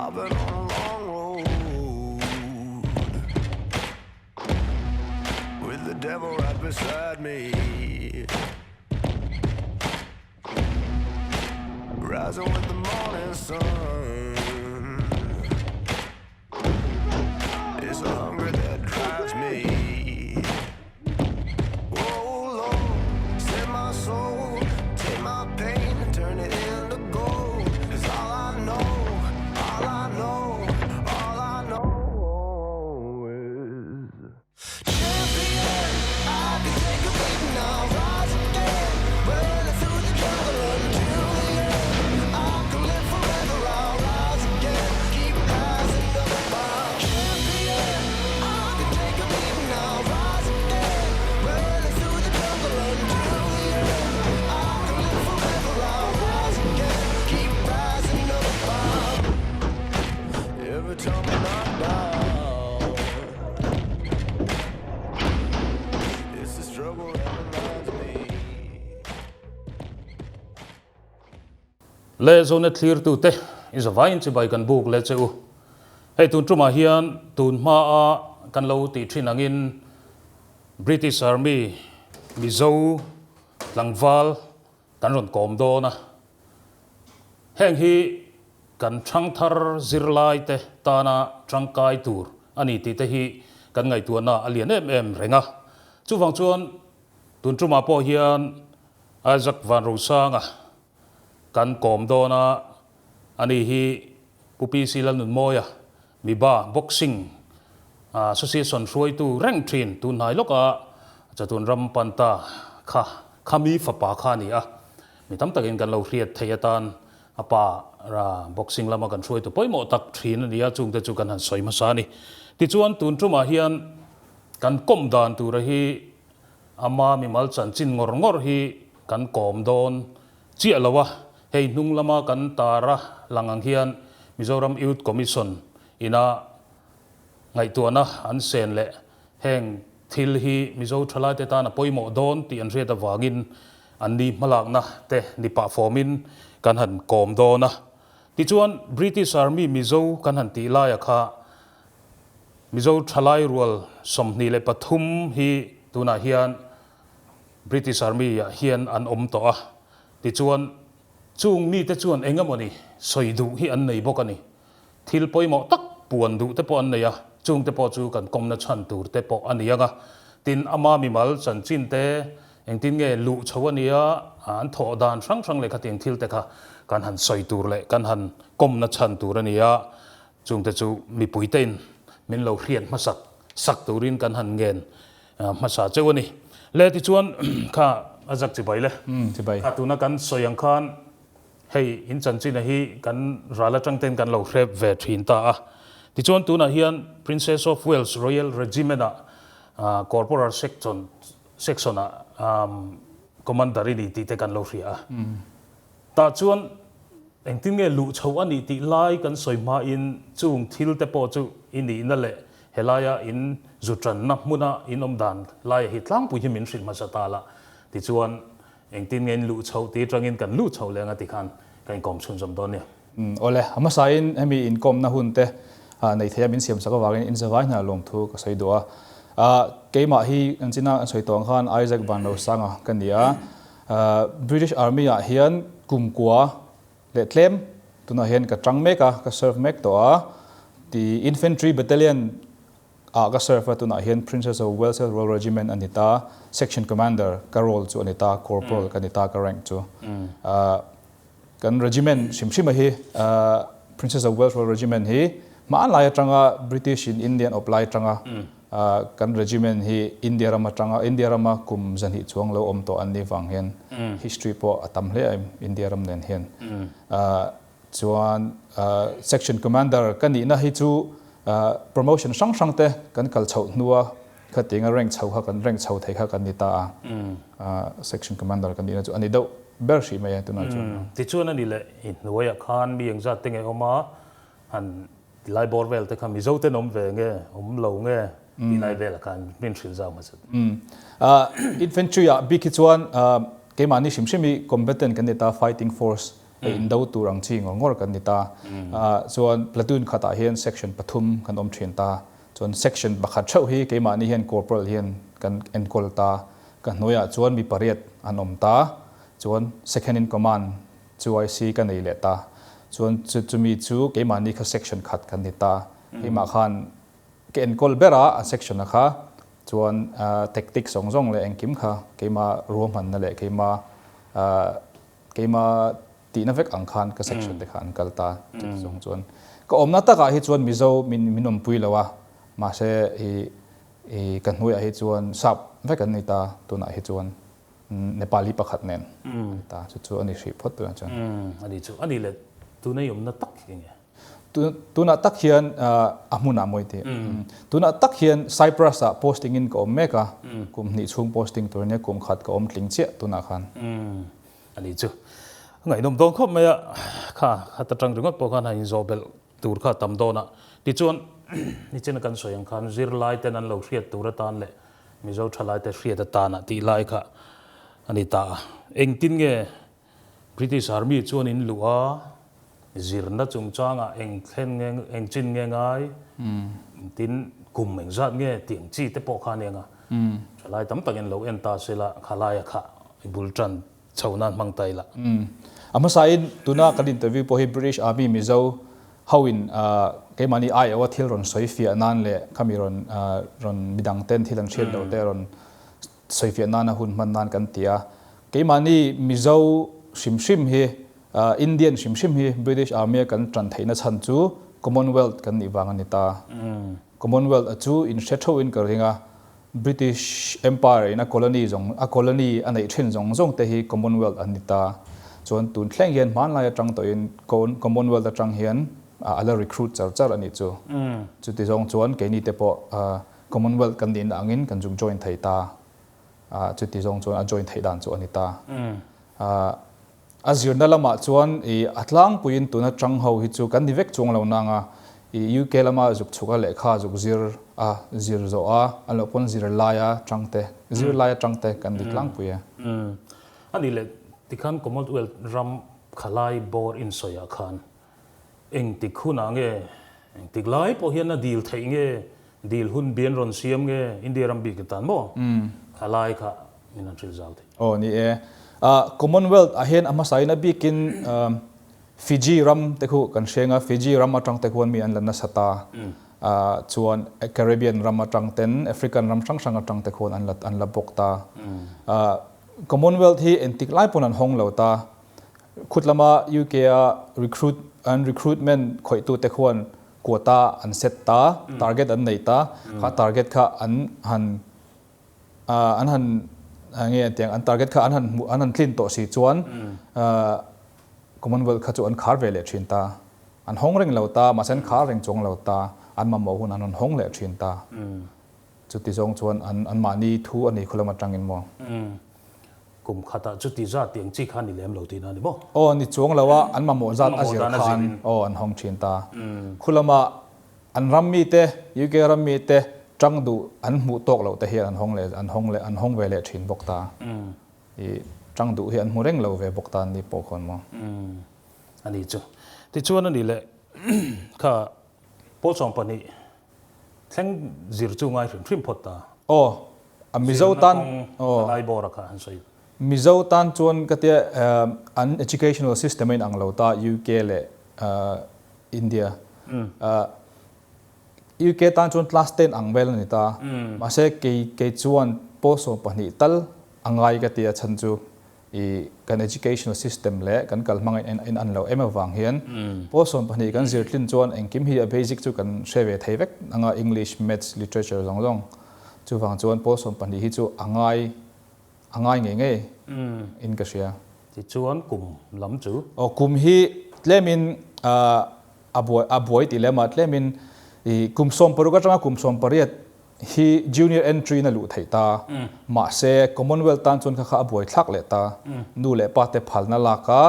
I've been on a long road with the devil right beside me. Rising with the morning sun. It's the hunger that drives me. Oh Lord, set my soul, take my pain and turn it into gold. 'Cause all I know, all I know, all I know is champion. I can take a beating, I'll rise again, running through the jungle until the end. I can live forever, I'll rise again, keep rising up. I'm champion. I can take a beating, I'll rise again, running through the jungle until the end. I can live forever, I'll rise again, keep rising up. Every time I'm knocked down, it's the struggle that reminds me. Le Zonet thlirtute i zavaiin chibai kan buk leh che u. Hei tun tumah hian tun hmaa kan lo tih thin angin British Army Mizo tlangval kan rawn kawm dawn a. Heng hi kan thangthar zirlai te tana tangkai tur a ni tih te hi kan ngaihtuahna a lian em em reng a. Chuvang chuan tun tumah pawh hian Isaac Vanrosanga kan kawm dawn a, ani hi Pu PC Lalnunmawia miba boxing association hruaitu reng thin tunhnai lawka Chatun ram panta kha khami fapa kha a ni a, mi tam takin kan lo hriat theih atan a pa boxing lama kan hruaitu pawimawh tak thin a ni a, chungte chu kan han sawi hmasa a ni. Tichuan tun tumah hian kan kawm dan tura hi ama mimal chanchin ngawr ngawr hi kan kawm dawn chiah lo a, hei hnung lama kan tar a lang ang hian Mizoram Youth Commission ina ngaihtuahna an sen leh heng thil hi Mizo thalaite tan a pawimawh dawn tih an hriat avangin an ni hmalakna te ni pah fawmin kan han kawm dawn a. Tichuan British Army Mizo kan han tih laia kha Mizo thalai rual 23 hi tunah hian British Army ah hian an awm tawh a, tichuan chung mite chuan eng emaw ni sawi duh hi an nei bawk a ni. Thil pawimawh tak puan duh te pawh an nei a, chung te pawh chu kan kawmna chhan tur te pawh a ni ang a. Tin, ama mimal chanchin te engtin nge luh chho a nia, an thawh dan hrang hrang leh khatiang thil te kha kan han sawi tur leh kan han kawmna chhan tur a ni a, chung te chu mipuitein min lo hriat hmasak sak turin kan han ngen Hmasa cheu a ni. Le tichuan kha a zak chibai le. Chibai. Kha tuna kan sawi ang khan hei in chanchina hi kan ral atang ten kan lo hrep ve thin ta a. Tichuan tunah hian Princess of Wales Royal Regiment ah Corporal Section section ah Commander i ni tih te kan lo hria a. Tah chuan engtin nge luh chho a nih tih lai kan sawi hmain chung thil te pawh chu i nihna leh Helaia in zu tanna hmuna in awm dan laia hi tlangpui hi min hrilh hmasa ta la, tichuan engtin nge in luh chhoh tih atangin kan luh chhoh leh anga tikhan ka inkawm chhunzawm dawn nia. Awle, a hmasain hemi inkawmna hun te nei theia min siamsak avangin in zavai hnenah lawmthu ka sawi duh a. Keimah hi an china an sawi tawh ang khan Isaac Vanrosanga ka ni a. British Army ah hian kumkua Leh tlem, tunah hian ka tang mek a, ka serve mek tawh a, ti Infantry Battalion ah ka serve a, tunah hian Princess of Wales Royal Regiment a ni ta, Section Commander ka role chu a ni ta, Corporal ka ni ta ka rank chu. Kan regiment hrim hrim a hi Princess of Wales Royal Regiment hi hmanlai atanga British in Indian awp lai atanga Kan regiment hi India ram atanga India rama kum zahnih chuang lo awm tawh an nih vang hian history pawh a tam hle a India ram nen hian. Chuan section commander ka nihna hi chu promotion hrang hrang te kan kal chhoh hnua khatinga rank chho kha kan rank chho thei kha kan ni ta a, section commander ka nihna chu a ni deuh ber hrih mai a tunah chuan. Tichuan a ni leh i hnuaiah khan mi engzat te nge awm a, han Ti lai bawr vel te kha Mizo ten awm ve nge, awm lo nge ti lai velah khan min hrilh zau hmasa. Infantry ah bik hi chuan keimahni hrim hrim hi combatant kan ni ta, fighting force Hei indo tur ang chi ngawr ngawr kan ni ta. Chuan platoon khatah hian section pathum kan awm thin ta. Chuan section pakhat theuh hi keimahni hian corporal hian kan enkawl ta. Ka hnuaiah chuan mi pariat an awm ta. Chuan second in command chu IC ka nei leh ta. Chuan chumi chu keimahni kha section khat kan ni ta. Keimah khan Ka enkawl ber a, a section a kha chuan tactic zawng zawng leh engkim kha keima ruahmanna leh keima keima tihna vek ang khan ka section te kha an kal ta chuti zawng chuan ka awmna takah hi chuan Mizo min min awmpui lo a mahse i i ka hnuaiah hi chuan sap vek an ni ta tunah hi chuan Nepali pakhat nen a ni ta chu chu a ni hrih phawt tunah chuan. A ni chu a ni leh tuna i awmna tak hi enge? Tunah tak hian a hmunah mawi tih. Tunah tak hian Cyprus ah posting in ka awm mek a, kum hnih chhung posting tur ania kum khat ka awm tling chiah tunah khan. A ni chu. A ngaihnawm dawn khawp mai a, kha khat atang ringawt pawh khan a inzawh belh tur kha a tam dawn a. Tichuan nichina kan sawi ang khan zirlai ten an lo hriat tur atan leh Mizo thalai te hriat atana tih lai kha a ni ta a. Engtin nge British Army chuan in luh a, zirna chungchangah eng thlen nge, eng chin nge ngai, tin kum eng zat nge tih ang chi te pawh kha ania nga. Thalai tam takin lo en ta se la, khalaia kha i bul tan chho nan hmang ta ila. A hmasain tuna kan interview pawh hi British Army Mizo hoin keimahni aiawha thil rawn sawi fiah nan leh khami rawn rawn midang ten thil an hriat loh te rawn Sawifiah nana hun hman nan kan ti a, keimahni Mizo hrim hrim hi, Indian hrim hrim hi British Army-a kan tan theihna chhan chu Commonwealth kan nih vang a ni ta. Commonwealth a chu inhre theuhin ka ring a, British Empire in a colony zawng, a colony a neih thin zawng zawng te hi Commonwealth an ni ta. Chuan tun thleng hian hmanlai atang tawhin Commonwealth atang hian a la recruit char char a nih chu. Chuti zawng chuan keini te pawh Commonwealth kan nihna angin kan zuk join thei ta a, chuti zawng chuan a join theih dan chu a ni ta. A zirna lamah chuan i a tlangpuiin tuna chang ho hi chu kan ni vek chuang lo nang a, i UK lama zuk chhuk a lehkha zuk zir a, zir zawh a, an loh pawn zir laia chang te, zir laia chang te kan ni tlangpui e. A nih leh tikhan Commonwealth ram khalai bawr insawiah khan Engtik hunah nge, engtik lai pawh hian a dil theih nge, dil hun bian rawn siam nge, India ram bik tan maw? Kha lai kha min han hrilh zau thei. Aw ni e. Commonwealth ah hian a hmasain a bikin Fiji ram te khu kan hreng a, Fiji ram atang te khuan mi an la nasa ta. Chuan Caribbean ram atang ten, African ram hrang hrang atang te khuan an la an la bawk ta. Commonwealth hi engtik lai pawn an hawng lo ta. Khut lama UK a recruit an recruitment khawihtute khuan quota an set ta, target an nei ta, kha target kha an han an han nge an tiang an target kha an han hmuh an han tlin tawh si chuan Commonwealth kha chu an khar ve leh thin ta. An hawng reng lo ta, mahse an khar reng chuang lo ta, an mamawh hun an rawn hawng leh thin ta. Chuti zawng chuan an anmahni thu a ni khulam atangin maw? Kum khatah chuti zat tiang chi kha ni lem lo tihna a ni maw? Aw, ni chuang lo a, an mamawh zat a zir khan aw an hawng thin ta. Khulama an ram mite, UK ram mite tang duh an hmuh tawk loh te hian an hawng leh an hawng leh an hawng ve leh thin bawk ta. I tang duh hi an hmu reng lo ve bawk ta an ni pawh khawn maw? A ni chu. Tichuan a ni leh kha pawl 12 Thleng zir chu ngai hrim hrim phawt ta. Aw, a Mizo tan aw. Lai bawr a kha an sawi. Mizo tan chuan ka tia an educational system a inang lo ta UK leh India. UK tan chuan class ten ang vel a ni ta. Mahse kei kei chuan pawl 12 tal a ngai ka tia chhan chu I kan educational system leh kan kal hmang in in an lo em avang hian pawl 12 kan zir tlin chuan engkim hi a basic chu kan hre ve thei vek anga English, Maths, Literature zawng zawng chuvang chuan pawl 12 hi chu a ngai a ngai ngei ngei in ka hria. Tichuan kum lam chu? Aw kum hi tlemin a buai a buai tih lem a tlemin i kum 16 atanga kum 18 hi junior entry in a luh theih ta. Mahse, Commonwealth tan chuan kha kha a buai thlak leh ta. Nu leh pa te phalna lak a,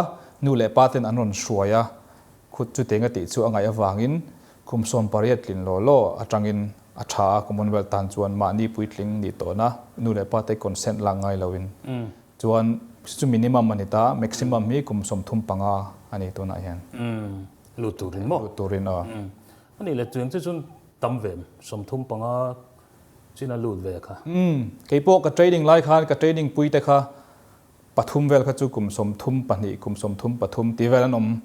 nu leh pa ten an rawn hruai a, khut chuteng a tih chu a ngaih avangin kum 18 tlin law law atangin a tha a, Commonwealth tan chuan mahni puitling nih tawhna nu leh pa te consent lak ngai loin chuan. Chu minimum a ni ta, maximum hi kum 35 a ni tunah hian. Lut turin maw? Lut turin aw. A nih leh chuang che chuan tam ve em? 35 chin a lut ve kha. Keipawh ka training lai khan ka training pui te kha pathum vel kha chu kum 32, kum 33 tih vel an awm.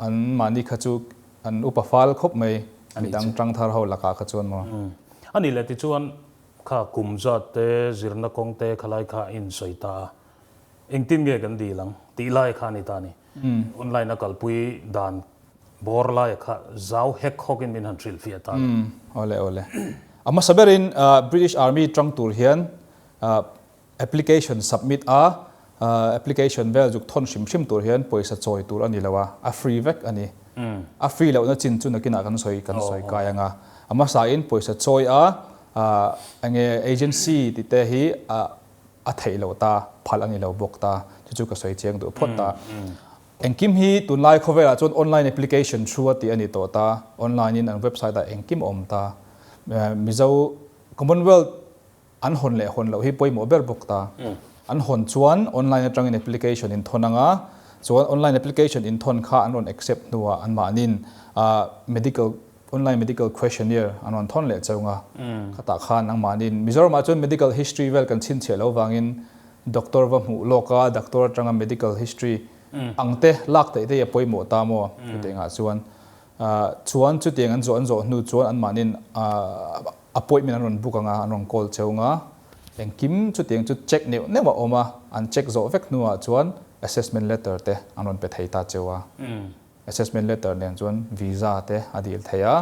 An mahni kha chu an upa fal khawp mai, midang tangthar ho lakah kha chuan maw. A nih leh tichuan Kha kum zat te, zirna kawng te khalai kha a insawi ta a, engtin nge kan dil ang tih lai kha a ni ta a ni. Online a kalpui dan bawr laia kha zau hek hawkin min han hrilhfiah ta a ni. Awle awle. A hmasa berin British Army tang tur hian application submit a, application vel zuk thawn hrim hrim tur hian pawisa chawi tur a ni lo a, a free vek a ni. A free lohna chin chu nakinah kan sawi kan sawi kai ang a. A hmasain pawisa chawi a, enge agency tih te hi a theih loh ta, phal a ni lo bawk ta, chu chu ka sawi chiang duh phawt ta. Engkim hi tunlai khawvelah chuan online application thu a tih a ni tawh ta, online in an website ah engkim a awm ta. Mizo Commonwealth An hawn leh hawn loh hi pawimawh ber bawk ta. An hawn chuan online atangin application in thawn anga, chuan online application in thawn kha an rawn accept hnuah anmahniin medical online medical questionnaire an rawn thawn leh cheu nga. Khatah khan nangmahniin Mizoramah chuan medical history vel kan chhinchhiah loh vangin doctor va hmuh lawk a, doctor atanga medical history ang te lak theih te hi a pawimawh ta maw? Chutiangah chuan Chuan chutiang an zawh an zawh hnu chuan anmahniin appointment an rawn book ang a, an rawn call cheu ang a, engkim chutiang chu check neuh neuh a awm a, an check zawh vek hnuah chuan assessment letter te an rawn pe thei ta cheu a. Assessment letter nen chuan visa te a dil thei a,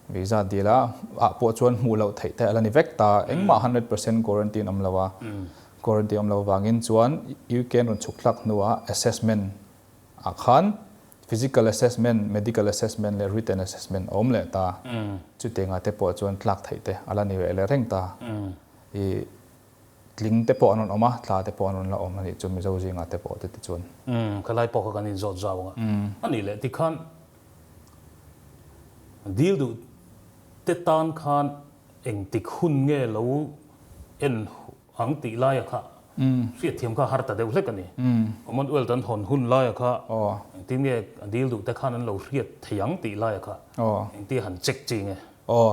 visa dil a ah pawh chuan hmuh loh theih te a la ni vek ta, engmah 100% guarantee an awm lo a, guarantee awm lo vangin chuan UK an rawn chhuk thlak hnuah assessment ah khan physical assessment, medical assessment leh written assessment a awm leh ta. Chutiangah te pawh chuan tlak theih te a la ni ve leh reng ta. I tling te pawh an rawn awm a, tla te pawh an rawn la awm a nih chu Mizo zingah te pawh chuti chuan. Khalai pawh kha kan inzawt zau ang a. A nih leh tikhan dil duh te tan khan engtik hun nge lo en Ang tih laia kha hriatthiam kha har ta deuh hlek a ni. Commonwealth an hawn hun laia kha engtin nge a dil duh te khan an lo hriat thei ang tih laia kha engtia han check chi nge? Aw,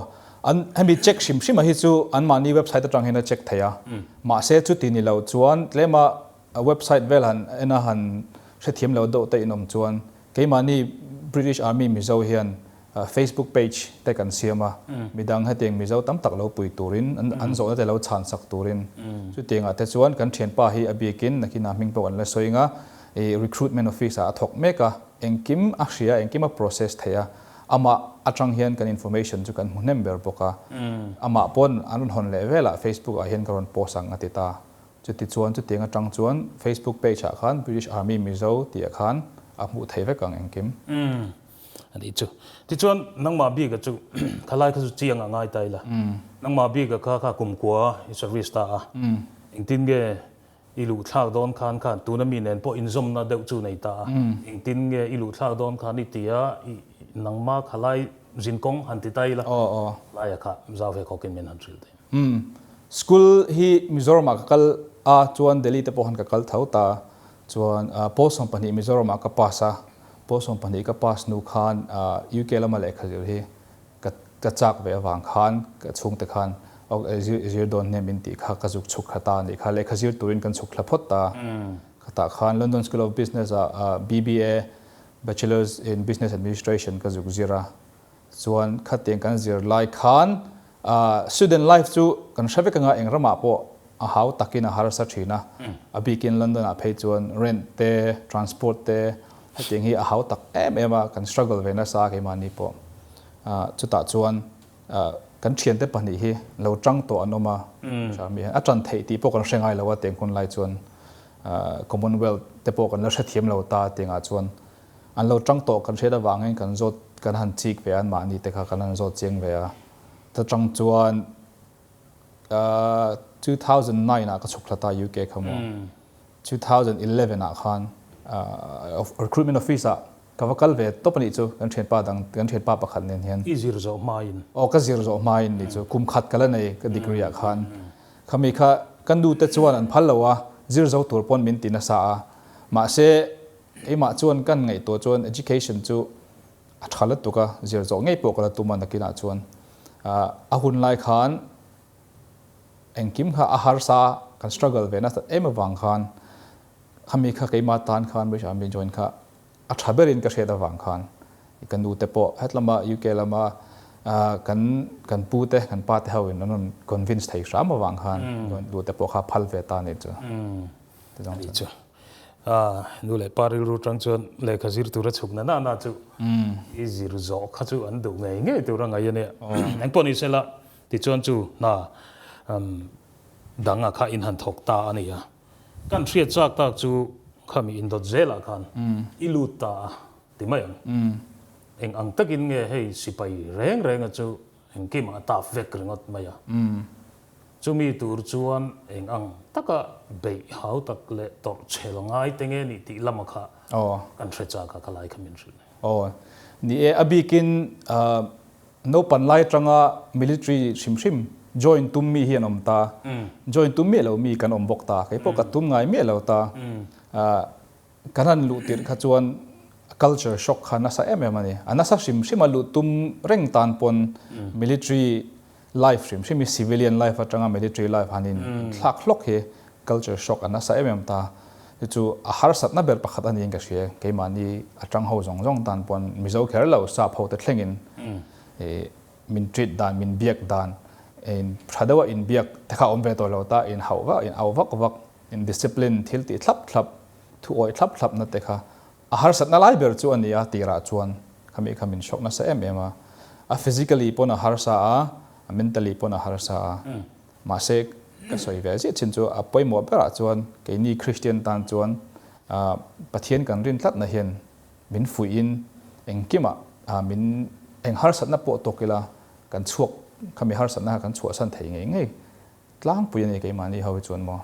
an hemi check hrim hrim a hi chu anmahni website atang hian a check thei a. Mahse chuti ni lo chuan tlema website vel han en a han hrethiam lo deuh te in awm chuan keimahni British Army Mizo hian Facebook page te kan siam a, midang hetiang Mizo tam tak lo pui turin, an zawhna te lo chhan sak turin. Chutiangah te chuan kan thianpa hi a biakin nakinah hming pawh kan la sawi anga, i recruitment office ah a thawk mek a, engkim a hria, engkim a process thei a, amah atang hian kan information chu kan hmu hnem ber bawk a. Amah pawn an rawn hawn leh velah Facebook ah hian ka rawn post ang a ti ta. Chutichuan chutiang atang chuan Facebook page ah khan British Army Mizo tih ah khan a hmuh theih vek ang engkim. A nih chu. Tichuan nangmah bika chu khalai kha chu chiang a ngai ta ila. Nangmah bika kha kha kumkua i service ta a. Engtin nge i luh thlak dawn khan khan tuna mi nen pawh inzawmna deuh chu nei ta a. Engtin nge i luh thlak dawn khan i ti a, i nangmah khalai zinkawng han ti ta ila. Laia kha zau ve khawkin min han hrilh thei. School hi Mizoramah ka kal a, chuan Delhi te pawh khan ka kal tho ta. Chuan pawl 12 Mizoramah ka pass a, Pawl 12 ka pass hnu khan UK lama lehkha zir hi ka ka chak ve avang khan ka chhungte khan zir dawn hnem in tih kha ka zuk chhuk thla ta a nih kha. Lehkha zir turin kan chhuk thla phawt ta. Khatah khan London School of Business ah BBA, Bachelors in Business Administration, ka zuk zir a. Chuan khatiang kan zir lai khan student life chu kan hre vek anga eng ramah pawh a hau takin a harsa thin a, a bikin London ah phei chuan rent te, transport te hetiang hi a hau tak em em a, kan struggle ve nasa a keimahni pawh. Chutah chuan kan thiante pahnih hi lo tang tawh an awm a, a tan theih tih pawh kan hre ngai lo a tiang hun lai chuan Commonwealth te pawh kan la hrethiam lo ta tiangah chuan An lo tang tawh kan hriat avangin kan zawt kan han chik ve a, anmahni te kha kan han zawt chiang ve a. Ta tang chuan 2009 ah ka chhuk thla ta UK kha maw. 2011 ah khan recruitment office ah ka va kal ve tawp a nih chu kan thianpa dang kan thianpa pakhat nen hian. I zir zawh hmain. Aw ka zir zawh hmain nih chu kum khat ka la nei ka degree ah khan. Khami kha ka nu te chuan an phal lo a. Zir zo tur pawn min ti nasa a. Mahse, keimah chuan kan ngaihtuah chuan education chu a tha lutuk a, zir zawh ngei pawh ka la tum a nakinah chuan. A hun lai khan engkim kha a harsa kan struggle ve nasat em avang khan khami kha keimah tan khan British Army join kha a tha berin ka hriat avang khan ka nu te pawh hetlama UK lama kan kan pu te kan pa te ho in an rawn convince thei hram avang khan nu te pawh kha phal ve ta ni chu. Ani chu nu leh pa rilru tang chuan lehkha zir tura chhuk na na na chu i zir zawh kha chu an duh ngei ngei tur a ngaih a nia. Engpawh ni sela tichuan chu hna danga kha in han thawk ta a ni a. Kan hriat chak tak chu khami indawt zelah khan i lut ta a ti mai ang. Eng ang takin nge hei sipai reng renga chu engkimah a tap vek ringawt mai a. Chumi tur chuan eng ang taka beih hau tak leh tawrh chhel ngai te nge nih tih lama kha kan hre chak a, ka lai kha min hrilh. Aw, ni e, a bikin Naupan lai atanga military hrim hrim join tum mi hi an awm ta. Join tum miah lo mi kan awm bawk ta. Kei pawh ka tum ngai miah lo ta. Kan han luh tirh kha chuan culture shock kha nasa em em a ni. A nasa hrim hrim a luh tum reng tan pawn military life hrim hrim hi civilian life atanga military life han in thlak hlawk hi culture shock a nasa em em ta. Chu chu a harsatna ber pakhat a niin ka hria. Keimahni a tang ho zawng zawng tan pawn Mizo kher lo sap ho te thlengin min treat dan, min biak dan, in tha deuha in biak te kha a awm ve tawh lo ta, in hauh vak, in au vak vak, in discipline thil tih thlap thlap, thu awih thlap thlap na te kha a harsatna lai ber chu a ni a tirah chuan khami kha min shock nasa em em a. A physically pawn a harsa a, a mentally pawn a harsa a. Mahse, ka sawi ve ziah chin chu a pawimawh berah chuan keini Kristian tan chuan Pathian kan rin tlatna hian min fuihin engkimah min eng harsatna pawh tawk ila kan chhuak khami harsatna kha kan chhuahsan thei ngei ngei tlangpui a ni keimahni ho hi chuan maw.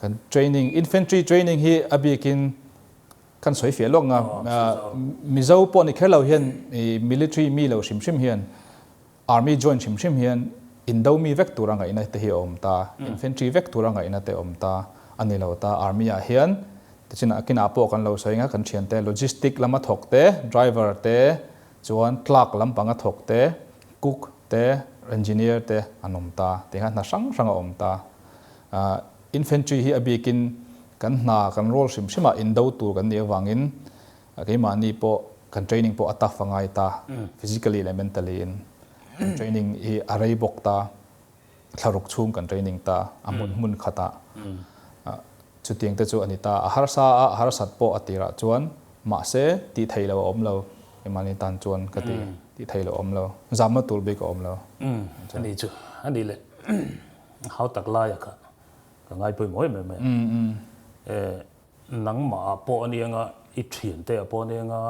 Kan training, infantry training hi a bikin kan sawi fiah lawk nga Mizo pawh ni kher lo hian military mi lo hrim hrim hian Army join hrim hrim hian indo mi vek tura ngaihna te hi a awm ta, infantry vek tura ngaihna te a awm ta a ni lo ta. Army ah hian tichin a kinah pawh kan lo sawi anga kan thiante logistic lama thawk te, driver te, chuan clerk lampanga thawk te, cook te, engineer te an awm ta. Tiang hian hna hrang hrang a awm ta. Infantry hi a bikin kan hna kan role hrim hrimah indo tur kan nih avangin Keimahni pawh kan training pawh a tough a ngai ta, physically leh mentally in kan training hi a rei bawk ta, thlaruk chhung kan training ta a hmun hmun khatah chutiang te chu a ni ta. A harsa a, a harsat pawh a tirah chuan mahse tih theih loh a awm lo, keimahni tan chuan ka ti, tih theih loh a awm lo, zamna tur bik a awm lo. A ni chu, a ni leh hau tak laia kha ka ngai pawimawh em em a. Nangmah ah pawh a ni anga, i thiante ah pawh a ni anga,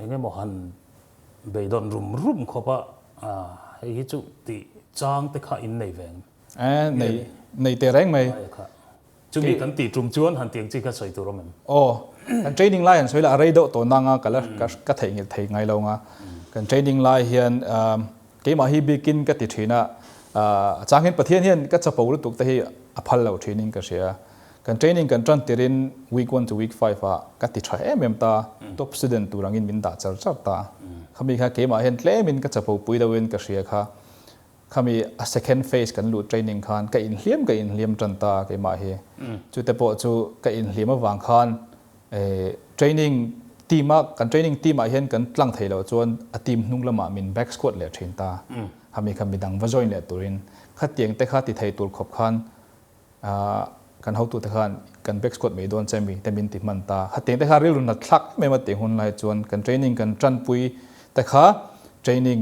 eng emaw han beidawn rum rum khawp a, hei hi chu tih chang te kha in nei ve ang. E, nei, nei teh reng mai. Chumi kan tih tum chuan han tiang chi kha sawi tur awm em? Aw, kan training lai han sawi la, a rei deuh tawh nang a, ka la, ka theihnghilh thei ngai lo ang a. Kan training lai hian keimah hi bikin ka ti thin a, a changin Pathian hian ka chapo lutuk te hi a phal lo thinin ka hria. Kan training kan tan tirin week one to week five ah ka ti tha em em ta, top student tur angin min dah char char ta. Khami kha keimah hian tlemin ka chapo pui deuhin ka hria kha. Khami a second phase kan luh training khan ka inhliam ka inhliam tan ta keimah hi. Chute pawh chu ka inhliam avang khan training team a kan training team ah hian kan tlang thei loh chuan a team hnung lamah min back squad leh thin ta. Khami kha midang va join leh turin khatiang te kha ti thei tur khawp khan Kan hotute khan kan back squad mai dawn che mi te min ti hman ta. Khateng te kha rilru nat thlak em em a tih hun lai chuan kan training kan tanpui te kha training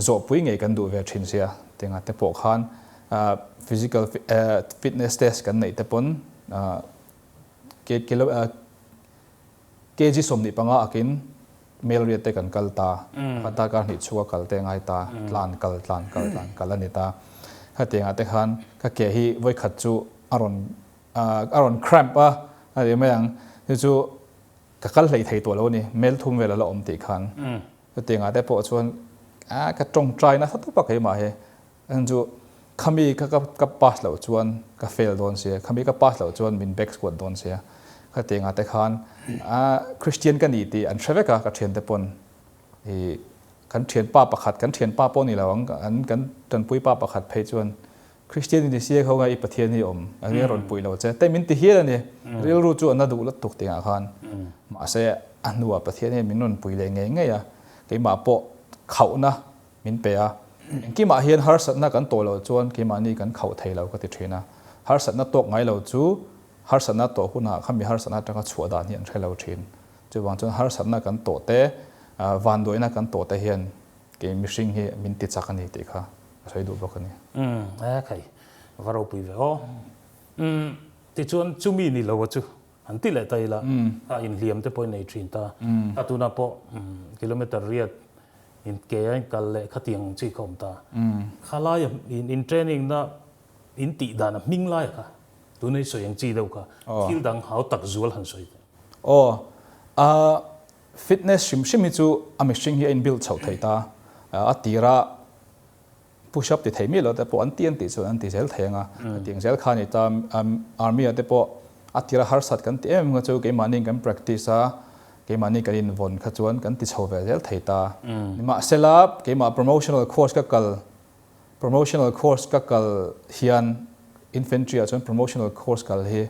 zawhpui ngei kan duh ve thin sia. Tinga te pawh khan physical fitness test kan neih te pawn Kg 25 akin Melriat te kan kal ta, kha darkar hnih chhunga kal te a ngai ta, tlan kal tlan kal tlan kal a ni ta. Khatiangah te khan ka ke hi vawikhat chu a rawn a rawn cramp a, a ti mai ang, chu chu ka kal hlei thei tawh lo a ni, mel thum vel a la awm tih khan. Chutiangah te pawh chuan ka tawngtai nasa tawp a keimah hi, chu. Khami kha ka ka pass loh chuan ka fail dawn sia, khami ka pass loh chuan min back squat dawn sia. Khatianga te khan Christian ka ni tih an hre vek a ka thiante pawn i kan thianpa pakhat kan thianpa pawh ni lo ang an kan tanpui pa pakhat phei chuan Christian i ni sia kho ngai i Pathian hi awm a nia rawn puih lo che te min ti hial a ni. Rilru chu a na duh lutuk tingah khan mahse a hnuah Pathian hian min rawn pui leh ngei ngei a keimah pawh khauhna min pe a, engkimah hian harsatna kan tawh loh chuan keimahni kan khauh thei lo ka ti thin a, harsatna tawk ngai lo chu harsatna tawh hunah khami harsatna atanga chhuah dan hi an hre lo thin. Chuvang chuan harsatna kan tawh te, vanduaina kan tawh te hian kei mihring hi min ti chak a ni tih kha ka sawi duh bawk a ni. Umm, e khai, va ropui ve aw. Umm, tichuan chumi ni lo a chu an ti leh ta ila, a inhliam te pawh i nei thin ta. A tunah pawh kilometer riat in ke a in kal leh khatiang ang chi kha awm ta. Khalai in training na in tih dan a hming lai kha tuna i sawi ang chi deuh kha thil dang hau tak zual han sawi teh. Aw, a fitness hrim hrim hi chu a mihring hi a in build chhoh thei ta. A tira Push up ti thei miah lo te pawh an ti an tih chuan an ti zel thei ang a, hetiang zel kha a ni ta. Army ah te pawh a tira harsat kan ti em em kha chu keimahni kan practice a, keimahni kan invawn kha chuan kan ti chho ve zel thei ta. Nimahsela keimah promotional course ka kal promotional course ka kal hian infantry ah chuan promotional course kal hi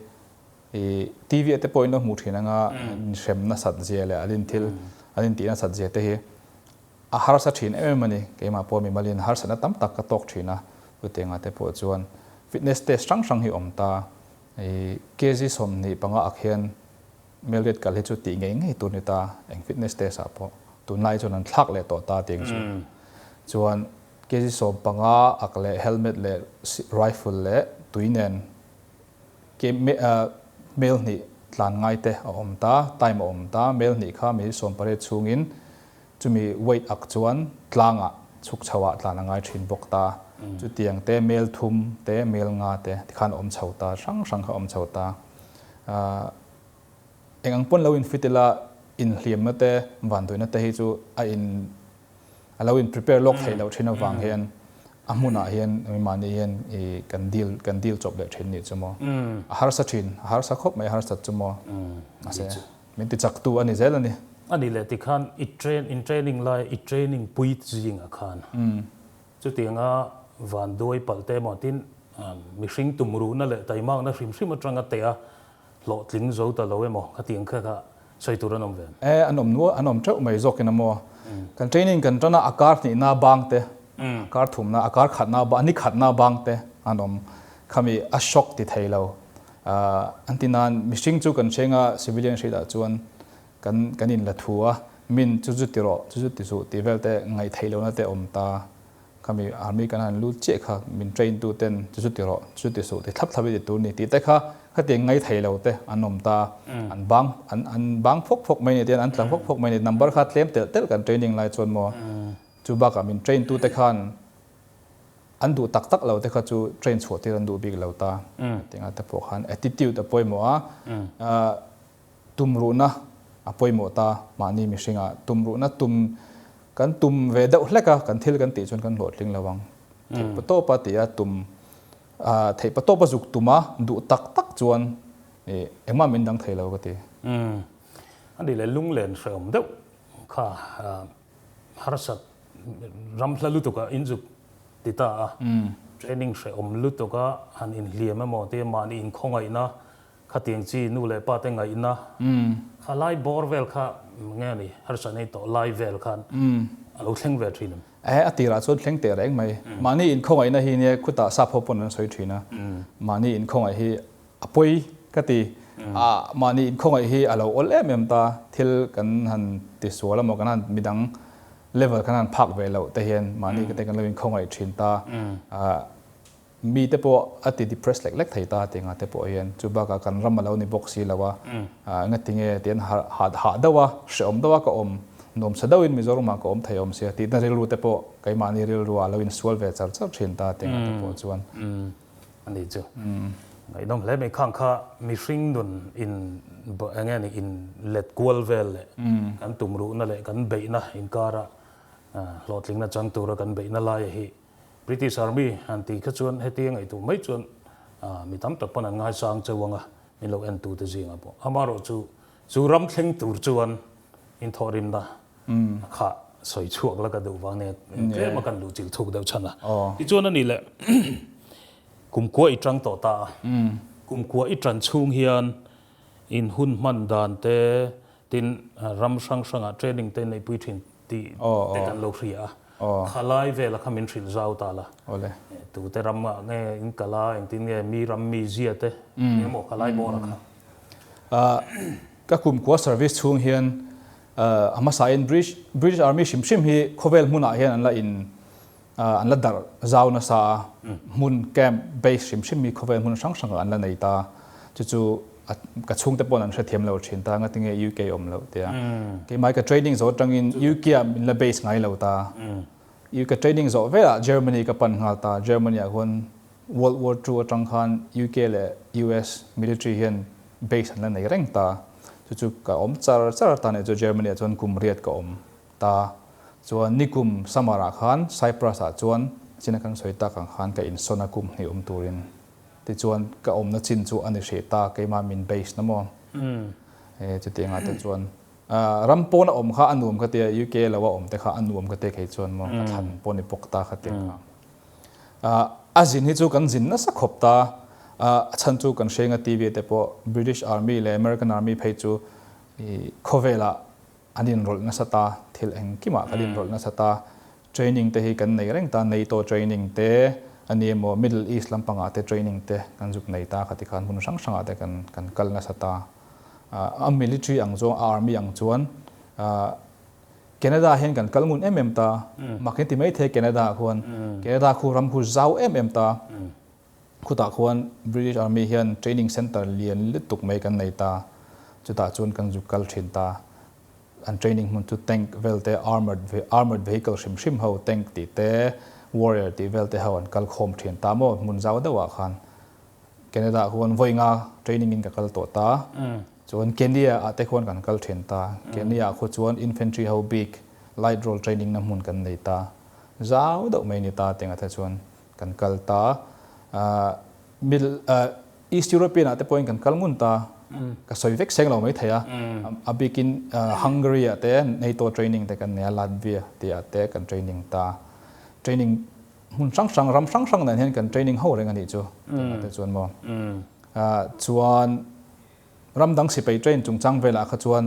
i TV ah te pawh in lo hmuh thin ang a, inhrem nasat zia leh an inthil an intih nasat zia te hi A harsa thin em em a ni, keimah pawh mimalin harsatna tam tak ka tawk thin a, chutiangah te pawh chuan fitness test hrang hrang hi awm ta. I kg 25 ak hian melriat kal hi chu tih ngei ngei tur ni ta, eng fitness test ah pawh tunlai chuan an thlak leh tawh ta tih ang chu. Chuan kg 15 ak leh helmet leh rifle leh tui nen ke mel hnih tlan ngai te a awm ta, time a awm ta, mel hnih kha minute 18 chhungin Chumi weight ak chuan tlangah chhuk chho ah tlan a ngai thin bawk ta. Chutiang te mel thum te mel nga te tikhan a awm chho ta, hrang hrang kha a awm chho ta. Eng ang pawn lo in fit ila inhliamna te vanduaina te hi chu a in a lo in prepare lawk theih loh thin avang hian a hmunah hian mahni hian i kan deal kan deal chawp leh thin nih chu maw. A harsa thin, a harsa khawp mai a harsat chu maw. Mahse. Min ti chak tu a ni zel a ni. A nih leh tikhan i train in training lai i training pui zingah khan chutianga van duai palh te emaw tin mihring tumruhna leh taimakna hrim hrim atanga teh a hlawhtling zo ta lo emaw khatiang kha kha sawi tur an awm ve. E an awm nual an awm teuh mai zawkin a maw. Kan training kan tan a a kar hnihna bang te a kar thumna a kar khatna a ni khatna bang te an awm khami a shock ti thei lo. An ti nan mihring chu kan hrenga civilian hriatah chuan kan kan in la thu a, min chu chu ti rawh, chu chu ti suh tih vel te ngaih theih lohna te awm ta. Khami army kan han lut chiah kha min train tu ten chu chu ti rawh, chu chu ti suh ti thlap thlap i ti tur ni tih te kha khatiang ngaih theih lo te an awm ta. An bang an an bang phawk phawk mai ni te an tla phawk phawk mai ni number kha tlem telh telh kan training lai chuan maw chu bakah min train tu te khan An duh tak tak lo te kha chu train chhuah tir an duh bik lo ta. Tinga te pawh khan attitude a pawimawh a, tumruhna a pawimawh ta. Mahni mihringah tumruhna tum kan tum ve deuh hlek a, kan thil kan tih chuan kan hlawhtling lo ang. Theihpatawpa tih a tum, theihpatawpa zuk tum a duh tak tak chuan engmah min dang thei lo ka ti. A nih leh lunglen hrehawm deuh kha harsat ram hla lutuk a inzuk ti ta a, training hrehawm lutuk a han inhliam emaw te mahni inkhawngaihna khatiang chi nu leh pa te ngaihna kha lai bawr vel kha nge a ni harsat nei tawh lai vel khan a lo thleng ve thin em? E, a tirah chuan thleng teh reng mai. Mahni inkhawngaihna hi nia khutah sap ho pawn an sawi thin a, mahni inkhawngaih hi A pawi ka ti. A mahni inkhawngaih hi a lo awl em em ta. Thil kan han ti sual emaw kan han midang level kan han phak ve loh te hian mahni te kan lo inkhawngaih thin ta. Mi te pawh a ti depress lek lek thei ta tih nga te pawh hian chu bakah kan ram a lo ni bawk si lo a. Engatinge tian hah deuh a, hrehawm deuh a ka awm, nuamsa deuhin Mizoramah ka awm thei awm sia tihna rilru te pawh keimahni rilru ah a lo insual ve char char thin ta tih nga te pawh chuan. A ni chu. Ngaihnawm hle mai khang kha mihring nun in eng nge ni in let kual vel leh kan tumruhna leh kan beihna inkara hlawhtlingna chang tura kan beihna laia hi British Army han tih kha chuan heti a ngaihtuah mai chuan mi tam tak pawn an ngaisang cheu ang a, min lo entute zingah pawh. Amaherawhchu chu ram thleng tur chuan inthawhrimna a kha sawi chhuak la ka duh vang nia tlem a kan luh chilh thuk deuh chhan a. Tichuan a nih leh kumkua i tang tawh ta a, kumkua i tan chhung hian in hun hman dan te tin ram hrang hrangah training te neihpui thin tih te kan lo hria a, khalai vela kha min hrilh zau ta la. Tute ramah nge in kal a, engtin nge mi ram mi zia te emaw khalai bawr a kha. Ka kumkua service chhung hian a hmasain British British Army hrim hrim hi khawvel hmunah hian an la in an la darh zau nasa a, hmun camp base hrim hrim hi khawvel hmun hrang hrangah an la nei ta. Chu chu ka chhungte paw'n an hrethiam lo thin ta, ngatinge UK awm loh tia. Keimah ka training zawh atangin UK ah min la base ngai lo ta. UK training zawh velah Germany ka pan nghal ta, Germany ah khuan World War Two atang khan UK leh US military hian base an la nei reng ta. Chu chu ka awm char char ta nih chu Germany ah chuan kum riat ka awm ta. Chuan nikum summer ah khan Cyprus ah chuan china kan sawi tak ang khan ka insawn a kum hnih awm turin. Tichuan ka awmna chin chu a ni hrih ta keimah min base na maw. Chutiang ah te chuan Ram pawn a awm kha a nuam ka tia, UK lo a awm te kha a nuam ka tia kei chuan maw ka thlan pawh ni bawk ta kha tiang kha. A zin hi chu kan zin nasa khawp ta, a chhan chu kan hrenga TV te pawh British Army leh American Army phei chu khawvelah an inrawlh nasa ta, thil engkimah kan inrawlh nasa ta, training te hi kan nei reng ta, NATO training te a ni emaw Middle East lampangah te training te kan zuk nei ta kha tikhan hmun hrang hrangah te kan kal nasa ta. A military ang chuan, a army ang chuan Canada hian kan kal ngun em em ta. Mak in ti mai thei Canada ah khuan. Canada khu ram khu zau em em ta. Khutah khuan British Army hian training center lian lutuk mai kan nei ta. Chutah chuan kan zuk kal thin ta. An training hmun chu tank vel te, armored armored vehicle hrim hrim ho tank tih te, warrior tih vel te ho an kal khawm thin ta maw hmun zau deuh ah khan. Canada ah khuan vawi nga training in ka kal tawh ta. Chuan Kenya ah te khuan kan kal then ta. Kenya ah khu chuan infantry ho bik light role training na hmun kan nei ta. Zau deuh mai ni ta tengah te chuan kan kal ta. Middle East European ah te pawhin kan kal ngun ta. Ka sawi vek seng lo mai thei a. A bikin Hungary ah te NATO training te kan nei a, Latvia tih ah te kan training ta. Training Hmun hrang hrang, ram hrang hrang nen hian kan training ho reng a nih chu, tunah te chuan maw. Chuan ram dang sipai train chungchang velah kha chuan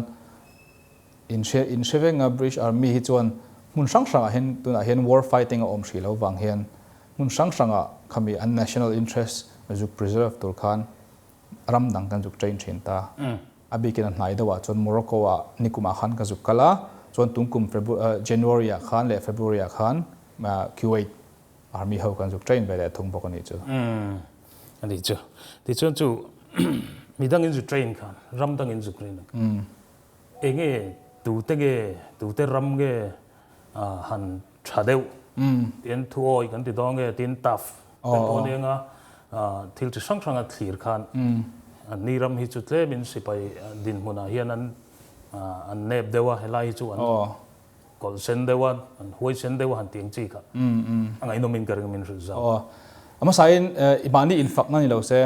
in hre in hre veng a, British Army hi chuan hmun hrang hrangah hian tunah hian war fighting a awm hrih lo vang hian hmun hrang hrangah khami an national interest zuk preserve tur khan ram dang kan zuk train thin ta. A bikin a hnai deuhah chuan Morocco ah nikumah khan ka zuk kal a, chuan tunkum January ah khan leh February ah khan Kuwait Army ho kan zuk train ve leh thung bawk a nih chu. Umm a nih chu. Tichuan chu midang in zu train khan ram dang in zuk rin ang. Enge tute nge tute ram nge han tha deuh tin thuawi kan ti dawn nge tin tough kan pawh nia nga thil chi hrang hranga thlir khan ni ram hi chu tlemin sipai dinhmunah hian an an nep deuh a helai hi chu an kawlh sen deuh a an huai sen deuh a han ti ang chi kha a ngaihnawmin ka ring min hrilh zau. A hmasain i mahni infakna ni lo se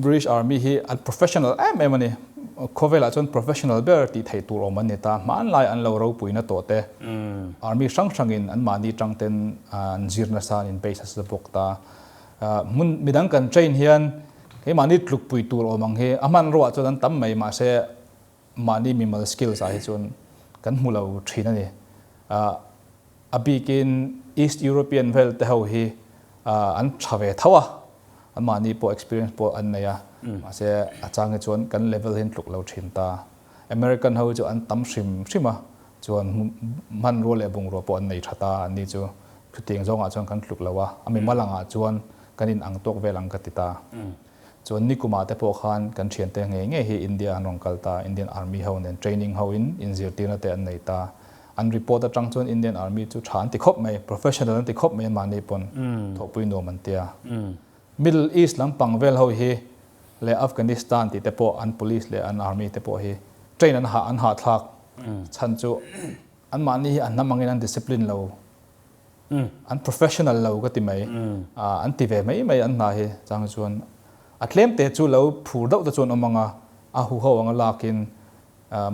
British Army hi an professional em em a ni. Khawvelah chuan professional ber tih theih tur awm an ni ta. Hmanlai an lo ropuina tawh te, Army hrang hrangin an mahni tang ten an zir nasa, an in base nasa bawk ta. Hmun midang kan train hian keimahni tlukpui tur awm ang hi a hmanruaah chuan an tam mai mahse mahni mimal skills ah hi chuan kan hmu lo thin a ni. A bikin East European vel te ho hi an tha ve tho a, an mahni pawh experience pawh an nei a, mahse a chang hi chuan kan level hi an tluk lo thin ta. American ho hi chu an tam hrim hrim a, chuan hmanrua leh bungrua pawh an nei tha ta, anni chu chutiang zawngah chuan kan tluk lo a, a mimal angah chuan kan in ang tawk vel ang ka ti ta. Chuan nikumah te pawh khan kan thiante ngei ngei hi India an rawn kal ta, Indian Army ho nen training ho in inzirtirna te an nei ta. An report atang chuan Indian Army chu tha an ti khawp mai, professional an ti khawp mai mahni pawn thawhpui nuam an tia. Middle East lampang vel ho hi leh Afghanistan tih te pawh an police leh an army te pawh hi train an hah an hahthlak chhan chu an mahni hi an hnam angin an discipline lo. An professional lo ka ti mai. An ti ve mai mai an hna hi chang chuan a tlem te chu lo phur deuh te chuan awm anga a huho anga lakin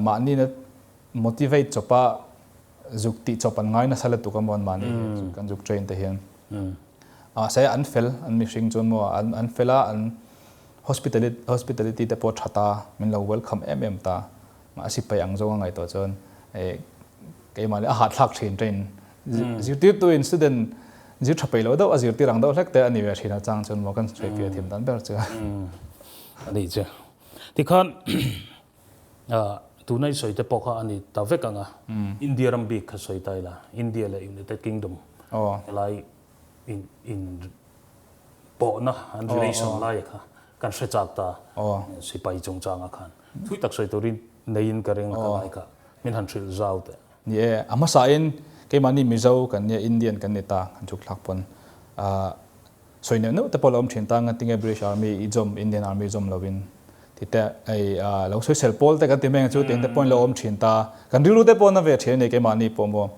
mahni na motivate chawpa zuk tih chawp an ngai nasa lutuk a maw an mahni hi kan zuk train te hian. Mahse an fel an mihring chuan maw an fel a an hospitality hospitality te pawh tha ta min lo welcome em em ta. A sipai ang zawng a ngaihtuah chuan keimah leh a hahthlak thin train zirtirtuin student zir tha peih loh deuh a zirtir ang deuh hlek te a ni ve thin a chang chuan maw kan sawi fiah thiam dan ber chu. A ni chu. Tikhan tuna i sawi te pawh kha a ni ta vek ang a, India ram bik kha sawi ta ila, India leh United Kingdom helai in in pawhna an relation laia kha kan hre chak ta sipai chungchanga khan thui tak sawi turin neiin ka ring ka ngai kha min han hrilh zau teh. Ni e, a hmasain keimahni Mizo kan nia Indian kan ni ta kan chhuk thlak pawn sawi neuh neuh te pawh a lo awm thin ta ngatinge British Army i zawm Indian Army zawm lovin ti te hei lo sawisel pawl te kan ti mai ang chu tiang te pawhin lo awm thin ta kan rilru te pawh na ve thin a ni keimahni pawh maw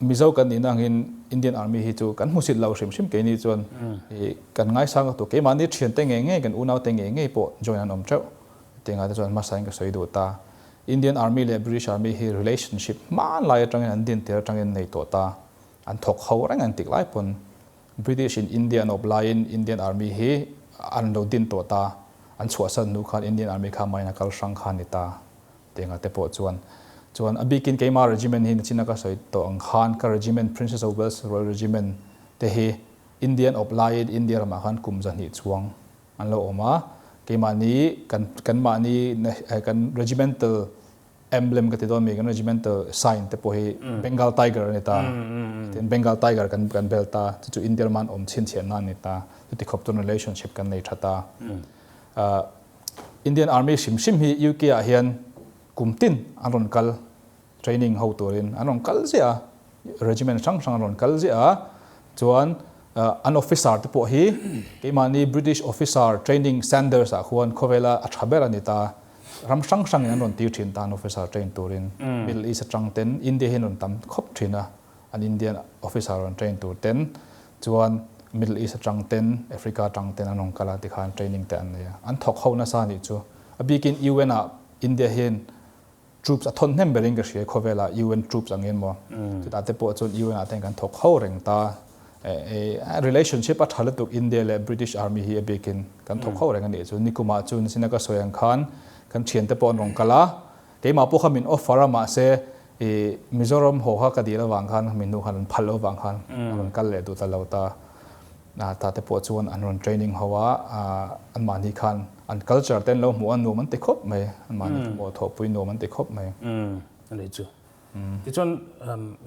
Mizo kan nihna angin Indian Army hi chu kan hmusit lo hrim hrim keini chuan kan ngaisang ka tu keimahni thian te ngei ngei kan unau te ngei ngei pawh join an awm teuh tiangah te chuan hmasain ka sawi duh ta Indian Army leh British Army hi relationship hmanlai atangin an din tir atangin nei tawh ta an thawk ho reng an tik lai pawn British in India an awp laiin Indian Army hi an lo din tawh ta, an chhuahsan hnu khan Indian Army kha main a kal hrang kha a ni ta tih te pawh chuan chuan a bikin keimah regiment hi nachina ka sawi tawh ang khan ka regiment Princess of Wales Royal Regiment te hi Indian awp laiin India ramah khan kum zahnih chuang an lo awm a, keimahni kan kan mahni kan regimental Emblem ka ti dawn mi kan regimental sign te pawh hi Bengal Tiger a ni ta. Tin Bengal Tiger kan kan bel ta. Chu chu India rama an awm chhinchhiah na a ni ta. Chuti khawp chuan relationship kan nei tha ta. Indian Army hrim hrim hi UK ah hian kum tin an rawn kal training ho turin an rawn kal ziah a. Regiment hrang hrang an rawn kal ziah a. Chuan an officer te pawh hi keimahni British officer training Sanders ah khuan khawvela a tha ber a ni ta. Ram hrang hrangin an rawn tir thin tan officer train turin Middle East atang ten India hian rawn tam khawp thin a, an Indian officer rawn train tur ten chuan Middle East atang ten Africa atang ten an rawn kal a tikhan training te an nei a, an thawk ho nasa anih chu. A bikin UN ah India hian troops a thawn hnem berin ka hria khawvelah UN troops angin maw chutah te pawh chuan UN ah ten kan thawk ho reng ta. Relationship a tha lutuk India leh British Army hi a bikin kan thawk ho reng a nih chu. Nikumah chu nichin a ka sawi ang khan kan thiante pawh an rawn kal a, keimah pawh kha min offer a mahse i Mizoram haw kha ka dil avang khan min nu khan an phal loh avang khan a rawn kal leh duh ta lo ta. Ta te pawh chuan an rawn training ho a, anmahni khan an culture te an lo hmuh a nuam an ti khawp mai, anmahni thawmhnaw thawhpui nuam an ti khawp mai. A nih chu. Tichuan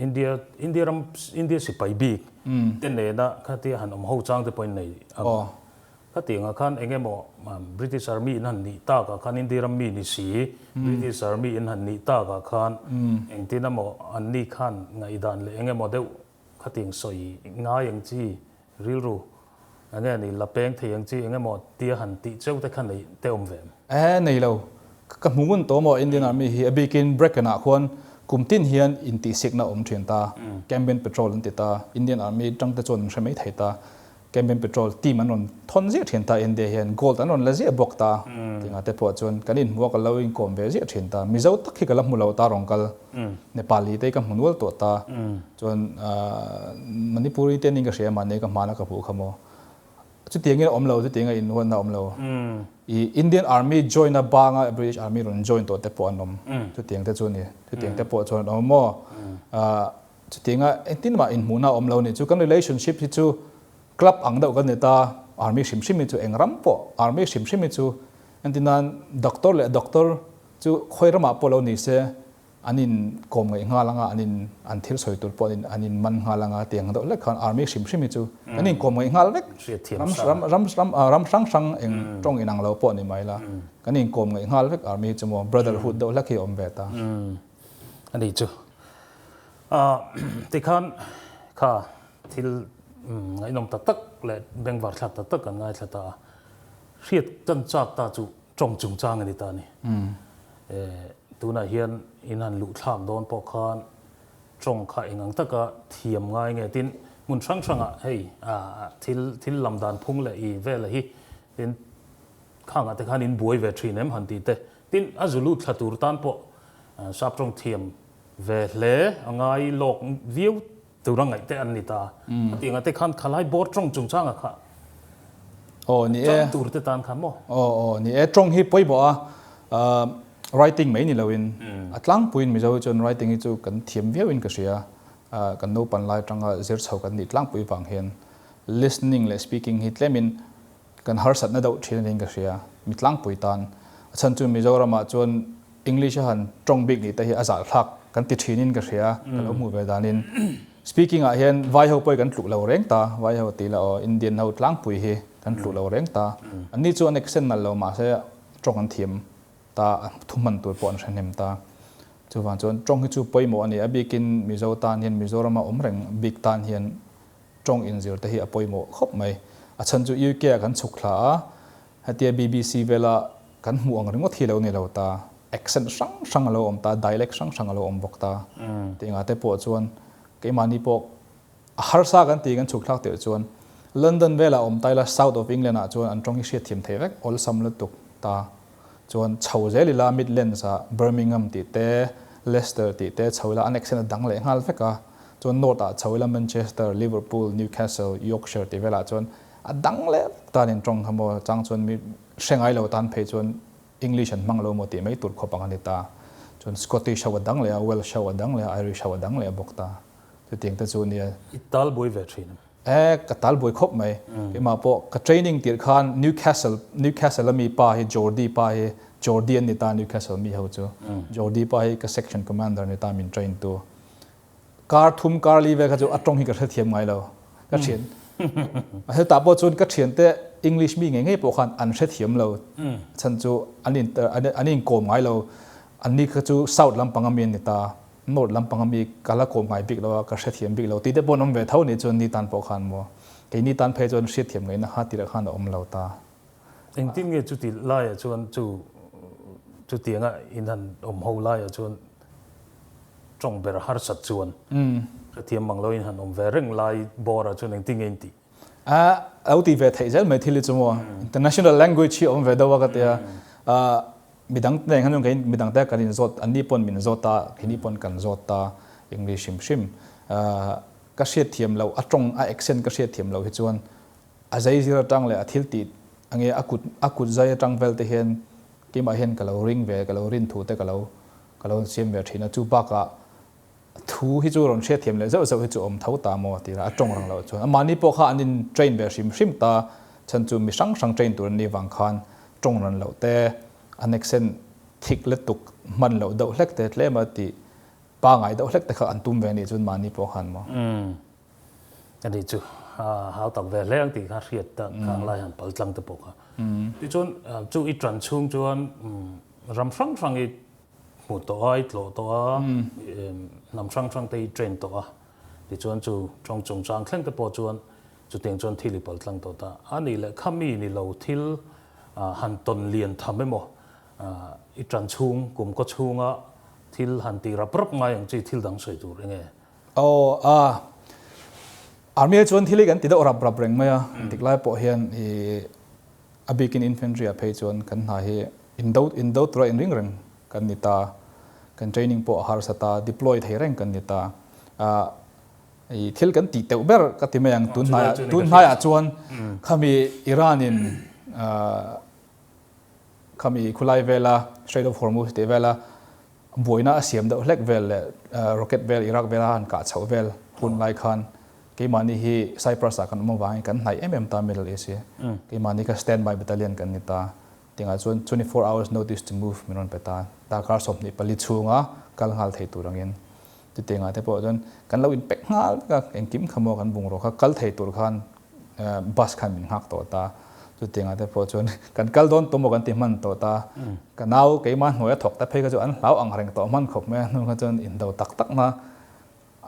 India India ram India sipai bik te nena khatia han awm ho chang te pawhin nei ang. Khati angah khan eng emaw British Army in han nih takah khan India ram mi ni si British Army in han nih takah khan engtin emaw an ni khan ngaihdan leh eng emaw deuh khatiang sawi ngai ang chi rilru enge ni la peng thei ang chi eng emaw tia han tih cheu te kha nei te awm ve em? E nei lo. Ka hmu ngun tawh maw Indian Army hi a bikin Bracken ah khuan kum tin hian intihsikna a awm thin ta. Cambian Patrol an ti ta. Indian Army tang te chuan an hre mai thei ta. Cambian Patrol team an rawn thawn ziah thin ta India hian gold an rawn la ziah bawk ta. Tinga te pawh chuan kan inhmu a ka lo inkawm ve ziah thin ta. Mizo tak hi ka la hmu lo ta rawn kal. Nepali te hi ka hmu nual tawh ta. Chuan Manipuri te nin ka hria mahni ka hmana ka hmuh kha maw. Chutiangin a awm lo, chutianga inhuatna a awm lo. I Indian Army join a banga British Army rawn join tawh te pawh an awm. Chutiang te chu a ni. Chutiang te pawh chuan an awm maw. Chutianga engtin mah inhmuhna a awm lo a ni. Chu kan relationship hi chu club ang deuh kan ni ta. Army hrim hrim hi chu eng ram pawh Army hrim hrim hi chu entirnan doctor leh doctor chu khawi ramah pawh lo ni se An in kawm ngaih nghal anga an in an thil sawi tur pawh an in an in man nghal anga tih ang deuh hlek khan army hrim hrim hi chu kan in kawm ngaih nghal vek. Ram ram ram ram ram hrang hrang eng tawng inang lo pawh ni mai la kan in kawm ngaih nghal vek army hi chu maw brotherhood deuh hlek hi a awm ve ta. A ni chu. Tikhan kha thil ngaihnawm tak tak leh bengvar thlak tak tak kan ngaithla ta a. Hriat kan chak ta chu tawng chungchang a ni ta a ni. Tunah hian in han luh thlak dawn pawh khan Tawng kha eng ang taka thiam ngai nge tin hmun hrang hrangah hei thil thil lam dan phung leh i vela hi tin khangah te khan in buai ve thin em han tih te tin a zu lut thla tur tan pawh sap tawng thiam ve hle a ngai lawk viau tura ngaih te an ni ta a tih angah te khan khalai bawr tawng chungchanga kha Aw ni e. Chang tur te tan khan maw? Aw aw ni e tawng hi pawimawh a writing mai ni loin a tlangpuiin Mizo hi chuan writing hi chu kan thiam viauin ka hria kan naupan lai atanga zir chho kan nih tlangpui vang hian listening leh speaking hi tlemin kan harsatna deuh thin aniin ka hria mi tlangpui tan a chhan chu Mizoramah chuan English a han tawng bik nih te hi a zahthlak kan ti thinin ka hria ka lo hmuh ve danin Speaking ah hian vai ho pawh hi kan tluk lo reng ta, vai ho tih lah aw Indian ho tlangpui hi kan tluk lo reng ta. An ni chu an accent nalh lo mahse tawng an thiam ta, thu hman tur pawh an hre hnem ta. Chuvang chuan tawng hi chu pawimawh a ni, a bikin Mizo tan hian Mizorama awm reng bik tan hian tawng inzir te hi a pawimawh khawp mai. A chhan chu UK ah kan chhuk thla a, Hetia BBC vela kan hmuh ang ringawt hi lo ni lo ta, accent hrang hrang a lo awm ta, dialect hrang hrang a lo awm bawk ta. Tih engah te pawh chuan keimahni pawh a harsa kan tih kan chhuk thlak tirh chuan London velah awm ta ila South of England ah chuan an tawng hi hriatthiam thei vek awlsam lutuk ta. Chuan chho zel ila Midlands ah Birmingham tih te, Leicester tih te chho ila an accent a dang leh nghal vek a. Chuan North ah chho ila Manchester, Liverpool, Newcastle, Yorkshire tih velah chuan A dang leh tan in tawng kha maw chang chuan mi hre ngai lo tan phei chuan English an hmang lo maw tih mai tur khawp ang a ni ta. Chuan Scottish ho a dang leh a, Welsh ho a dang leh a, Irish ho a dang leh bawk ta. Chutiang te chu nia. I tal buai ve thin em? E, ka tal buai khawp mai. Keimah pawh ka training tirh khan Newcastle, Newcastle a mi pa hi Geordie pa hi, Geordie an ni ta Newcastle mi ho chu. Geordie pa hi ka section commander ni ta min train tu. Kar thum kar li vel kha chu a tawng hi ka hrethiam ngai lo. Ka thian hetah pawh chuan ka thiante English mi ngei ngei pawh khan an hrethiam lo. Chhan chu an in an inkawm ngai lo. Anni kha chu South lampang ami an ni ta, North lampang ami ka la kawm ngai bik lo a, ka hrethiam bik lo tih te pawh an awm ve tho nih chuan ni tan pawh khan maw. Keini tan phei chuan hriatthiam ngaihna kha tirah khan a awm lo ta. Engtin nge chuti laiah chuan chu chutianga in han awm ho laiah chuan tawng ber harsat chuan hrethiam mang loin han awm ve reng lai bawrah chuan engtin nge in tih? A lo ti ve theih zel mai thil hi chu maw. International language hi a awm ve deuh a ka tia. Midang te nen khan chuan kei midang te kan inzawt anni pawn min zawt a, keini pawn kan zawt a English hrim hrim. Ka hriatthiam loh a tawng a accent ka hriatthiam loh hi chuan A zai zir atang leh a thil tih ange a kut a kut zai atang vel te hian keimah hian ka lo ring ve ka lo rin thu te ka lo ka lo siam ve thin a chu bakah thu hi chu rawn hriatthiam leh zeuh zeuh hi chu awm tho ta maw tih a tawng rang loh chuan amahni pawh kha an in train ve hrim hrim ta chhan chu mi hrang hrang train tur an nih vang khan tawng ran loh te an accent thik lutuk hman loh deuh hlek te tlem a tih pangai deuh hlek te kha an tum ve anih chuan mahni pawh khan maw. Ani chu hau tak ve hle ang tih kha hriat tak khang lai han pal tlang te pawh kha. Tichuan chu i tan chhung chuan ram hrang hrang i hmu tawh a, i tlawh tawh a, hnam hrang hrang te i train tawh a. Tichuan chu tawng chungchang thleng te pawh chuan chutiang chuan thil i pal tlang tawh ta. A nih leh kha mi ni lo thil han tawn lian tham emaw i tan chhung kum kaw chhunga thil han ti rap rap ngai ang chi thil dang sawi tur enge? Aw a, Army ah chuan thil hi kan ti deuh rap rap reng mai a, dik lai pawh hian i a bikin infantry ah phei chuan kan hna hi indo indo tura inring reng kan ni ta, kan training pawh a harsa ta, deploy thei reng kan ni ta. Ah i thil kan tih teuh ber ka ti mai ang tun hnaiah tun hnaiah chuan khami Iran in ah khami khulai vela Strait of Hormuz tih vela Buaina a siam deuh hlek vel leh rocket vel Iraq vela han kah chhoh vel hun lai khan keimahni hi Cyprus ah kan awm avangin kan hnaih em em ta Middle East hi. Keimahni kha standby battalion kan ni ta. Tingah chuan 24 hours notice to move min rawn pe ta. Darkar 24 chhunga kal nghal thei tur angin. Chutiangah te pawh chuan kan lo inpek nghal vek a, engkim kha maw kan bungraw kha kal thei tur khan bus khan min nghak tawh ta. Chutiangah te pawh chuan kan kal dawn tawh maw kan ti hman tawh ta. Ka nau keimah hnuaia thawk te phei kha chu an hlau ang reng tawh hman khawp mai a, hnu kha chuan indo tak tak na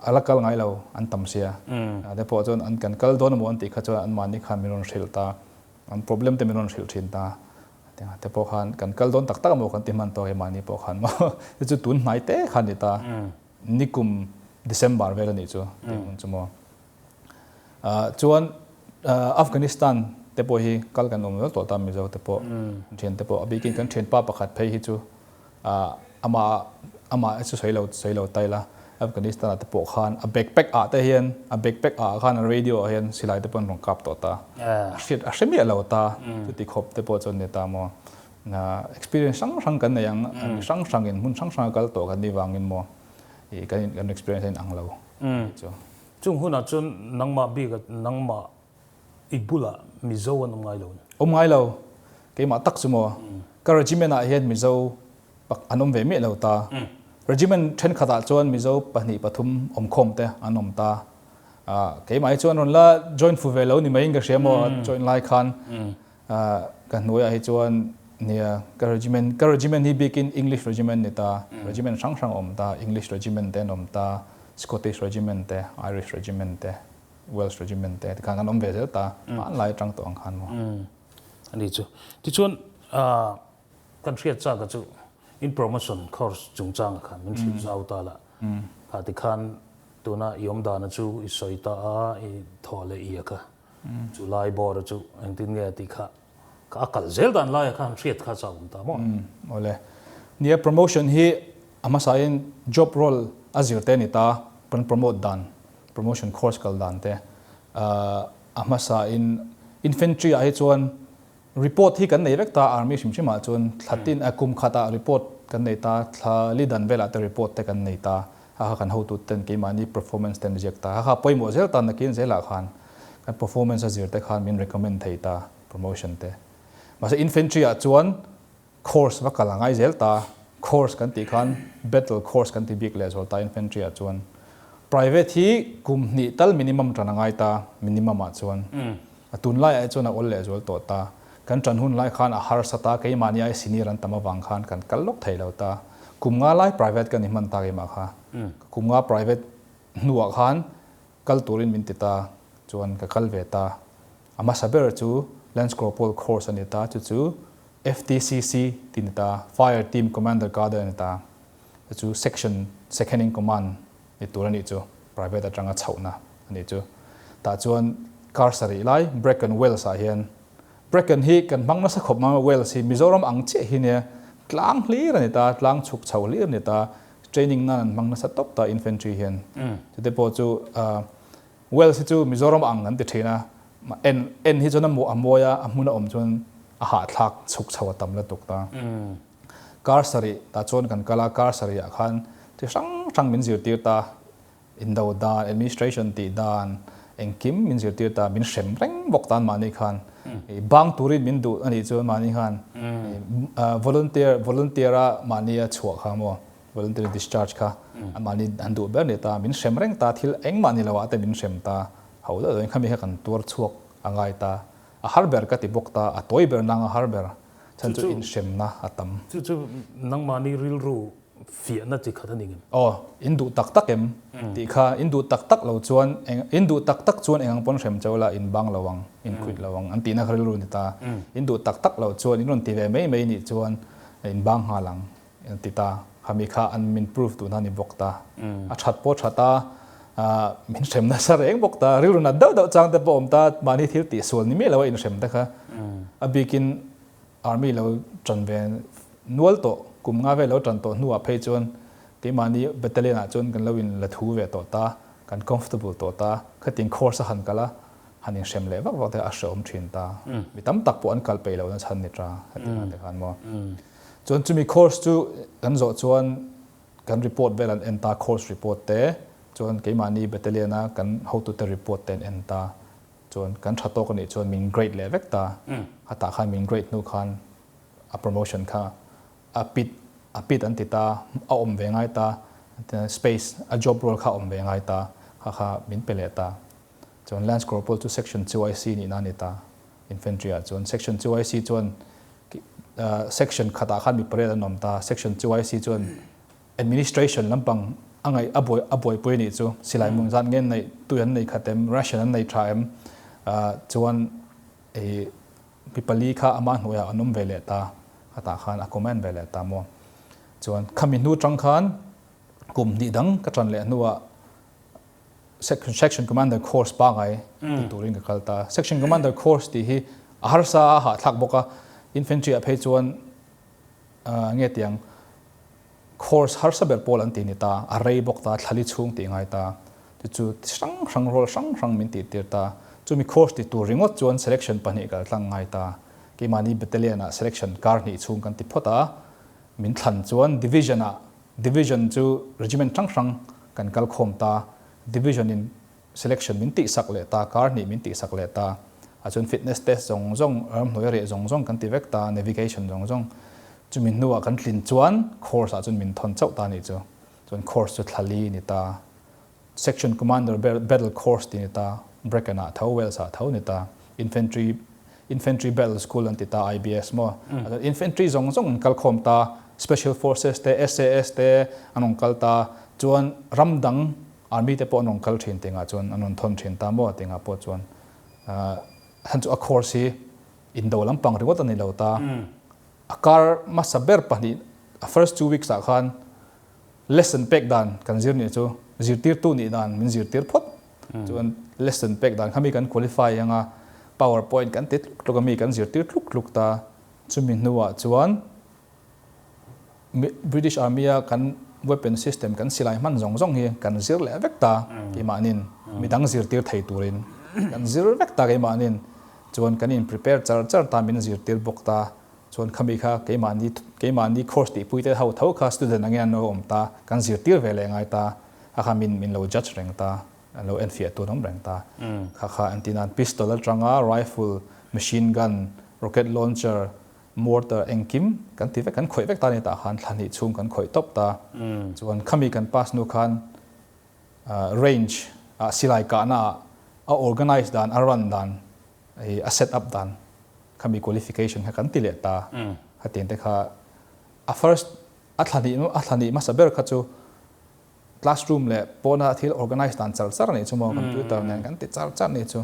a la kal ngai lo an tam sia. Te pawh chuan an kan kal dawn emaw an tih kha chuan anmahni khan min rawn hrilh ta, an problem te min rawn hrilh thin ta. Tiang te pawh khan kan kal dawn tak tak emaw kan ti hman tawh e mahni pawh khan maw chu chu tun hnai te khan ni ta. Nikum December vel a nih chu tih hun chu maw. Chuan Afghanistan te pawh hi kal kan awm nual tawh ta Mizo te pawh thian te pawh a bikin kan thianpa pakhat phei hi chu amah amah chu sawi lo sawi lo ta ila Afghanistan ah te pawh khan a backpack ah te hian a backpack ah khan a radio ah hian silai te pawh an rawn kap tawh ta a hriat a hre miah lo ta chuti khawp te pawh chuan ni ta maw experience hrang hrang kan nei ang hrang hrang in hmun hrang hrang a kal tawh kan nih vangin maw ih kan kan experience a inang lo chu. Chung hunah chuan nangmah bik nangmah i bulah Mizo an awm ngai lo ni? Awm ngai lo. Keimah tak chu maw? Ka regiment ah hian Mizo pak an awm ve miah lo ta. Regiment thenkhat ah chuan Mizo pahnih pathum awmkhawm te an awm ta. Keimah hi chuan rawn la join fu ve lo ni maiin ka hria maw join lai khan Ka hnuaiah hi chuan nia ka regiment ka regiment hi bikin English regiment ni ta, regiment hrang hrang a awm ta, English regiment te an awm ta, Scottish regiment te, Irish regiment te, Welsh regiment te tikhan kan awm ve zel ta, hmanlai atang tawh ang khan maw. A ni chu. Tichuan kan hriat chak a chu in promotion course chungchanga khan min hrilh zau ta la, kha tikhan tuna i awm dana chu i sawi ta a, i thaw leh i a kha. Chu lai bawr chu engtin nge tih kha ka a kal zel dan laia khan hriat kha chak awm ta maw? Awle. Nia promotion hi a hmasain job role a zir te a ni ta, kan promote dan, promotion course kal dan te. A hmasain infantry ah hi chuan Report hi kan nei vek ta, Army hrim hrim ah chuan thla tin a kum khat ah report kan nei ta, thla li dan vel ah te report te kan nei ta, ha kha kan hotu ten keimahni performance te an ziak ta, ha kha pawimawh zel ta nakin zel ah khan kan performance a zir te khan min recommend thei ta promotion te. Mahse infantry ah chuan course va kal a ngai zel ta, course kan tih khan battle course kan ti bik leh zual ta infantry ah chuan. Private hi kum hnih tal minimum tan a ngai ta, minimum ah chuan. A tunlaiah hi chuan a awl lehzual tawh ta. Kan ṭan hun lai khan a harsa ta, keimahni ai senior an tam avang khan kan kal lawk thei lo ta. Kum nga lai private ka ni hman ta keimah kha. Ka kum nga private hnuah khan kal turin min ti ta, chuan ka kal ve ta. A hmasa ber chu Lance Corporal course a ni ta, chu chu FTCC tih a ni ta, Fire Team Commander Cadre a ni ta. Chu chu Section Second in Command ni tur a nih chu, private atanga chhohna a nih chu. Tah chuan kar sarih lai Brecon Wales ah hian, Brecon hi kan hmang nasa khawp mai a, Wales hi Mizoram ang chiah hi nia, tlang hlir a ni ta, tlang chhuk chho hlir a ni ta, training nan an hmang nasa tawp ta infantry hian. Chute pawh chu Wales hi chu Mizoram ang an ti thin a, en en hi chuan a mawi a, a hmun a awm chuan a hahthlak chhuk chho a tam lutuk ta. Kar sarih tah chuan kan kal a, kar sarih ah khan chi hrang hrang min zirtir ta, indo dan, administration tih dan, engkim min zirtir ta, min hrem reng bawk ta anmahni khan. Bang turin min duh a nih chuan mahni khan volunteer, volunteer a mahni a chhuah kha maw, voluntary discharge kha anmahni an duh ber a ni ta, min hrem reng ta, thil engmah ni lo ah te min hrem ta, ho deuh deuhin khami kha kan tuar chhuak a ngai ta, a har ber ka ti bawk ta, a tawi ber nang a har ber. Chhan chu inhremna a tam. Chu chu nangmahni rilru fiahna chi khat a ni ngem? Aw, in duh tak tak em? Tih kha, in duh tak tak lo chuan eng, in duh tak tak chuan eng ang pawn hrem chau la, in bang lo ang, in quit lo ang, an tihna kha rilru a ni ta. In duh tak tak lo chuan, in rawn ti ve mai mai nih chuan in bang nghal ang, an ti ta. Khami kha an min proof duhna a ni bawk ta. A that pawh that a, min hrem nasa reng bawk ta. Rilru nat deuh deuh chang te pawh a awm ta, mahni thil tihsual ni miah lo a inhrem te kha. A bikin army lo tan ve nual tawh, kum nga vel lo tan tawh hnuah phei chuan keimahni battalion ah chuan kan lo in la thu ve tawh ta, kan comfortable tawh ta, khatin course a han kal a, han inhrem leh vak vak te a hrehawm thin ta. Mi tam tak pawh an kal peih lohna chhan ni ta, heti lai te khan maw. Chuan chumi course chu kan zawh chuan kan report vel an en ta, course report te, chuan keimahni battalion a kan hotute report te an en ta. Chuan kan tha tawk anih chuan min grade leh vek ta. A tah khan min grade hnu khan a promotion kha a pit a pit an ti ta, a awm ve ngai ta, space a job role kha a awm ve ngai ta, kha kha min pe leh ta. Chuan Lance Corporal chu section CYC nihna a ni ta, infantry ah chuan section CYC chuan section khatah khan mi pariat an awm ta, section CYC chuan Administration lampang a ngaih a buai a buaipui anih chu. Silai mung zat nge an neih, tui an nei khat em, ration an nei tha em, chuan i mi pali kha ama hnuaiah an awm ve leh ta, khatah khan a command ve leh ta maw. Chuan khami hnu tang khan kum hnih dang ka tan leh hnuah. Section Commander course pangai ti turin ka kal ta. Section Commander course tih hi a harsa a hahthlak bawk a, infantry ah phei chuan nge tiang course harsa ber pawl an ti ni ta, a rei bawk ta, thlali chhung tih ngai ta. Chu chu hrang hrang role hrang hrang min tih tir ta. Chumi course ti tur ringawt chuan selection pahnih kal tlang ngai ta. Keimahni battalion ah selection kar hnih chhung kan ti phawt a, min thlan chuan division ah Division chu regiment hrang hrang kan kal khawm ta, Division in selection min tihsak leh ta, kar hnih min tihsak leh ta, ah chuan fitness test zawng zawng, ramhnuai a reh zawng zawng kan ti vek ta, navigation zawng zawng. Chumi hnuah kan tlin chuan course ah chuan min thawn chauh ta nih chu. Chuan course chu thlali ni ta, Section Commander Battle Course tih ni ta, Brecon ah tho, Wales ah tho ni ta, Infantry Infantry Battle School an ti ta, IBS maw? Infantry zawng zawng an kal khawm ta, Special Forces te, SAS te an rawn kal ta, chuan ram dang Army te pawh an rawn kal thin tih ngah chuan an rawn thawn thin ta maw tih ngah pawh chuan han chu a course hi indo lampang ringawt a ni lo ta, a kar hmasa ber pahnih a first 2 weeks ah khan Lesson pek dan kan zir nih chu zirtirtu nih dan min zirtir phawt. Chuan lesson pek dan kha mi kan qualify anga power point kan ti tluk tluk a mi kan zirtir tluk tluk ta. Chumi hnuah chuan British Army a kan weapon system kan silai hman zawng zawng hi kan zir leh vek ta keimahnin midang zirtir thei turin kan zir vek ta keimahnin. Chuan kan in prepare char char ta min zirtir bawk ta. Chuan khami kha keimahni keimahni course tihpui te ho tho kha student angin an lo awm ta, kan zirtir ve leh ngai ta, kha kha min min lo judge reng ta, an lo enfiah tun awm reng ta. Kha kha an ti nan pistol atanga rifle, machine gun, rocket launcher, mortar engkim kan ti vek kan khawih vek ta ni tah khan thla hnih chhung kan khawih tawp ta. Chuan khami kan pass hnu khan range ah silai kahna ah a organize dan a run dan a set up dan khami qualification kha kan ti leh ta. Khatiang te kha a first a thla hnih a thla hnih hmasa ber kha chu classroom leh pawna thil organize dan char char anih chu maw computer nen kan ti char char anih chu.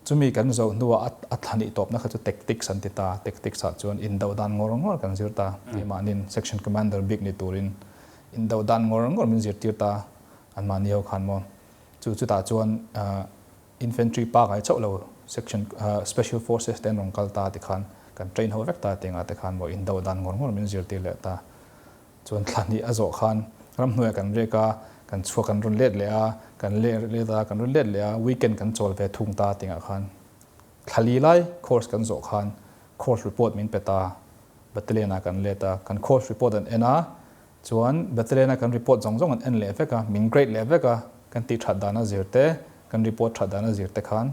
Chumi kan zoh hnuah a thla hnih tawpna kha chu tactics an ti ta. Tactics ah chuan indo dan ngawr ngawr kan zir ta. Keimahnin section commander bik ni turin indo dan ngawr ngawr min zirtir ta anmahni ho khan maw. Chu chutah chuan Infantry pangai chauh lo section special forces te an rawn kal ta tikhan kan train ho vek ta tih ngah te khan maw indo dan ngawr ngawr min zirtir leh ta. Chuan thla hnih a zawh khan ramhnuaiah kan rek a, kan chhuak kan rawn let leh a, kan let let a, kan rawn let leh a, weekend kan chawl ve thung ta tih ngah khan thla li lai course kan zawh khan course report min pe ta, battalion ah kan let a, kan course report an en a, Chuan Battalion a kan report zawng zawng an en leh vek a, min grade leh vek a, kan tih that dan a zir te, kan report that dan a zir te khan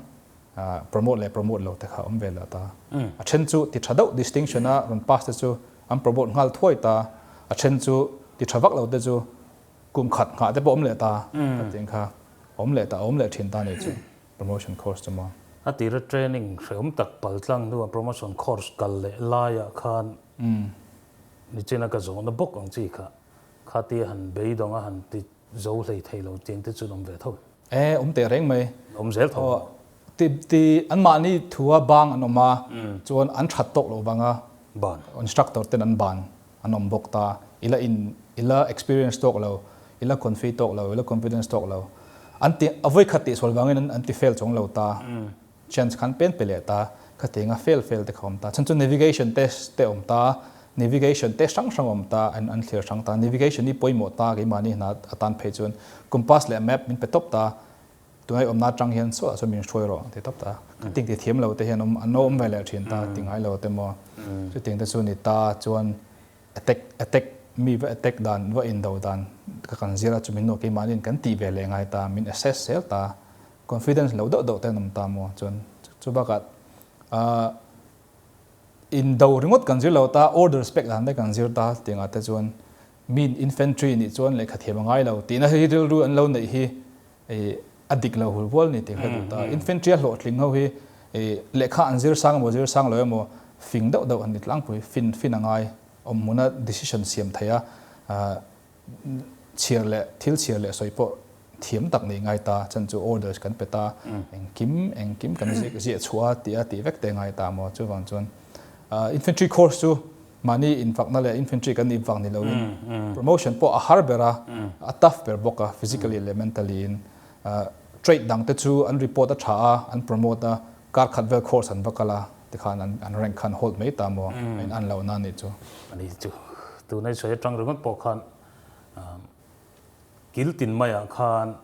promote leh promote lo te kha awm ve lah ta. A then chu ti tha deuh distinction a rawn pass te chu an promote nghal thuai ta, a then chu ti tha vak lo te chu kum khat nghah te pawh awm leh ta, ka tih ang kha awm leh ta, awm leh thin ta nih chu promotion course chu maw. A tira training hrehawm tak paltlang hnua promotion course kal leh laiah khan Nichina ka zawhna bawk ang chi kha, khatia han beidawng a han ti zo hlei thei lo tiang te chuan awm ve tho. E, awm teh reng mai. Awm zel tho. Aw, ti, ti, anmahni thua bang an awm a, chuan an that tawk lo vang a, Ban. Instructor ten an ban an awm bawk ta. I la in, i la experience tawk lo, i la confi tawk lo, i la confidence tawk lo. An ti, a vawikhat tihsual vangin an, an ti fail chuang lo ta. Chance khan pen pe leh ta, khatianga fail fail te kha awm ta. Chhan chu navigation test te awm ta, navigation test hrang hrang awm ta, an an thlir hrang ta. Navigation hi pawimawh ta keimahni hna atan phei chuan compass leh map min pe tawp ta, tunai awmna atang hian sawtah chuan min hruai rawh ti tawp ta. Khatiang ti thiam lo te hian awm an awm ve leh thin ta ti ngai lo te maw. Chutiang te chu ni ta chuan attack attack mi va attack dan va indo dan ka kan zir a chumi hnuah keimahniin kan tih ve leh ngai ta, min assess zel ta. Confidence lo deuh deuh te an awm ta maw? Chuan chu bakah ahh indo ringawt kan zir lo ta, orders pek dan te kan zir ta tih angah te chuan min infantry nih chuan lehkha thiam a ngai lo tihna hi rilru an lo neih hi ih a dik lo hul hual ni tih ka duh ta. Infantry a hlawhtling ho hi ih lehkha an zir sang emaw zir sang lo emaw fing deuh deuh an ni tlangpui, fin fin a ngai awm hmuna decision siam thei a ahh chhiar leh thil chhiar leh sawi pawh thiam tak nih ngai ta, chan chu orders kan pe ta, engkim engkim kan ziak ziah chhuah a tih a tih vek te ngai ta maw chuvang chuan infantry course chu mahni infakna leh infantry kan nih vang ni loin promotion pawh a har ber a, a tough ber bawk a physically leh mentally in. Trade dang te chu an report a tha a, an promote a, kar khat vel course an va kal a, tikhan an an rank khan hold mai ta maw? A in an lohna a nih chu. A ni chu. Tuna i sawi atang ringawt pawh khan kil tin maiah khan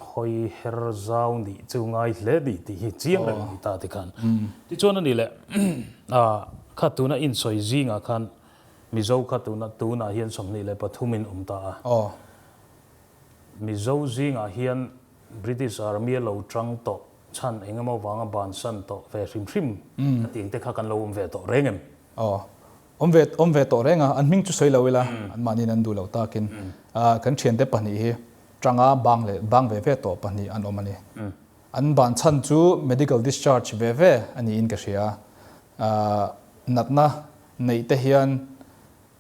hawi her zau nih chu ngai hle ni tih hi chiang reng a ni ta tikhan. Tichuan a ni leh kha tuna insawi zingah khan Mizo kha tuna tunah hian 23 in awm ta a. Mizo zingah hian British Army a lo tang tawh chhan eng emaw vanga bansan tawh ve hrim hrim ka tih ang te kha kan lo awm ve tawh reng em? Aw, awm ve awm ve tawh reng a, an hming chu sawi lo ila, anmahniin an duh loh takin kan thiante pahnih hi tanga bang leh bang ve ve tawh pahnih an awm a ni. An ban chhan chu medical discharge ve ve a niin ka hria. Natna neih te hian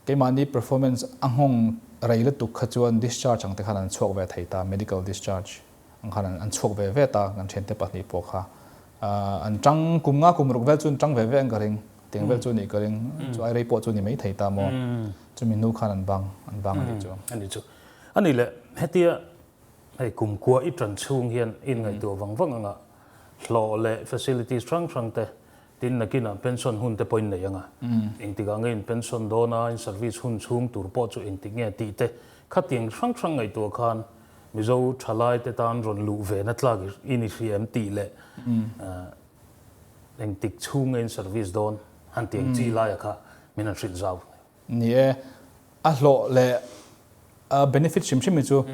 Keimahni performance a nghawng rei lutuk kha chuan discharge ang te khan an chhuak ve thei ta, medical discharge ang khan an chhuak ve ve ta kan thiante pahnih pawh kha. An tang kum nga kum ruk vel chu an tang ve ve ang ka ring, tiang vel chu a nih ka ring, chu ai rei pawh chu a ni mai thei ta maw, chumi hnu khan an bang, an bang a nih chu. A nih chu. A nih leh hetia hei kum kua i tan chhung hian i inngaihtuah vang vang anga hlawh leh facilities hrang hrang te Tin, nakinah pension hun te pawh in nei ang a, engtikah nge in pension dawn a, in service hun chhung tur pawh chu engtik nge tih te khatiang hrang hrang ngaihtuah khan Mizo thalai te tan rawn luh ve na tlak i ni hria em tih leh engtik chhung nge in service dawn han tiang chi laia kha min han hrilh zau. Ni e, a hlawh leh a benefit hrim hrim hi chu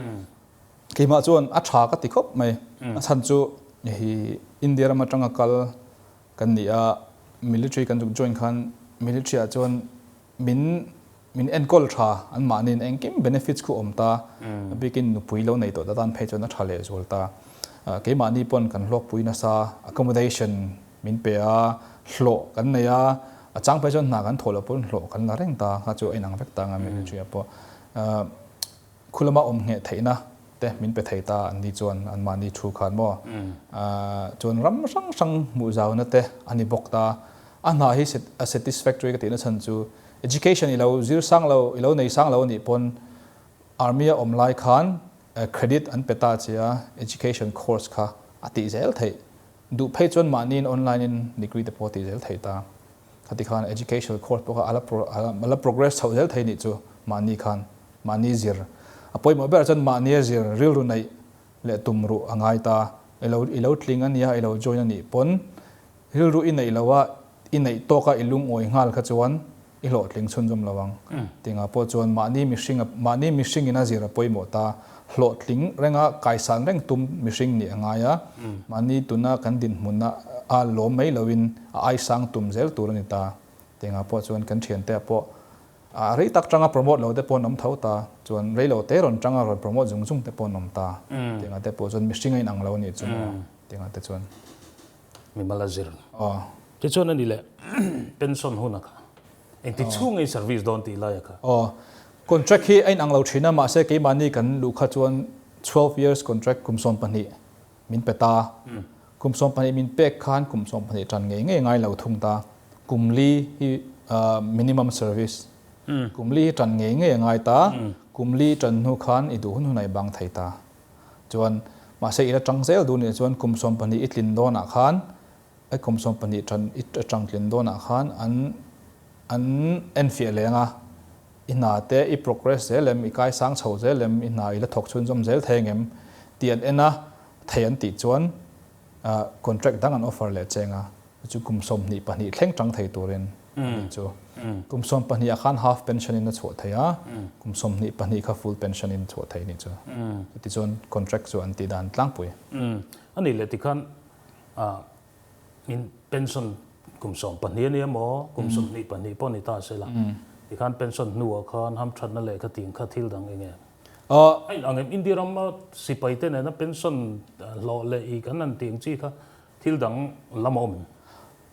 keimah chuan a tha ka ti khawp mai. A chhan chu hi India ram atanga kal Kan ni a, military kan zuk join khan military ah chuan min min enkawl tha an mahniin engkim benefits khu awm ta, a bikin nupui lo nei tawh ta tan phei chuan a tha leh zual ta. Keimahni pawn kan hlawkpui nasa, accommodation min pe a, hlawh kan nei a, a chang phei chuan hna kan thawh loh pawn hlawh kan la reng ta, kha chu a inang vek ta anga military ah pawh. Khu lama awm ngheh theihna te min pe thei ta an ni chuan anmahni thu khan maw? Chuan ram hrang hrang hmuh zauna te a ni bawk ta. A hna hi a satisfactory ka tihna chhan chu education i lo zir sang lo, i lo nei sang lo a nih pawn army a awm lai khan credit an pe ta che a, education course kha a tih zel theih. Duh phei chuan mahniin online in degree te pawh a tih zel theih ta. Khati khan educational course pawh kha a la progress chhoh zel thei nih chu mahni khan mahni zir a pawimawh berah chuan mahnia zir rilru neih leh tum ruh a ngai ta. I lo i lo tling a nia i lo join a nih pawn rilru i neih loh a i neih tawk a i lungawi nghal kha chuan i hlawhtling chhunzawm lo ang. Tingah pawh chuan mahni mihring a mahni mihring in a zir a pawimawh ta. Hlawhtling renga kaisan reng tum mihring nih a ngai a, mahni tuna kan dinhmunna a lawm mai loin a aisang tum zel tur a ni ta. Tingah pawh chuan kan thiante ah pawh a rei tak tanga promote lo te pawh an awm tho ta, chuan rei lo te rawn tanga rawn promote zung zung te pawh an awm ta. Tingah te pawh chuan mihring a inang lo a nih chu maw? Tingah te chuan. Mimal a zir. Aw. Tichuan a ni leh pension hun a kha. Engti chhung nge service dawn tih lai a kha? Aw. Contract hi a inang lo thin a, mahse keimahni kan luh kha chuan 12 years contract kum 12 min pe ta. Kum 12 min pek khan kum 12 tan ngei ngei ngai lo thung ta. Kum li hi minimum service. Kum li hi tan ngei ngei a ngai ta. Kum li tan hnu khan i duh hun hun a i bang thei ta. Chuan, mahse i la tang zel duh nih chuan kum 12 i tlin dawnah khan, i kum 12 tan i tang tlin dawnah khan an an enfiah leng a, i hna te i progress zel em, i kai sang chho zel em, i hna i la thawk chhunzawm zel thei ang em tih an en a, thei an tih chuan contract dang an offer leh cheng a. Chu kum 22 thleng tang thei turin a nih chu. Kum 12 ah khan half pension in a chhuah thei a, kum 24 kha full pension in chhuah thei a nih chu. Chutichuan contract chu an tih dan tlangpui. A nih leh tikhan in pension kum 12 a nia maw, kum 22 pawh ni ta se la, tikhan pension hnuah khan hamthatna lehkha ting kha thil dang eng em? A inang em? India rama sipai te nena pension hlawh leh i kan han tih ang chi kha Thil dang lam a awm em?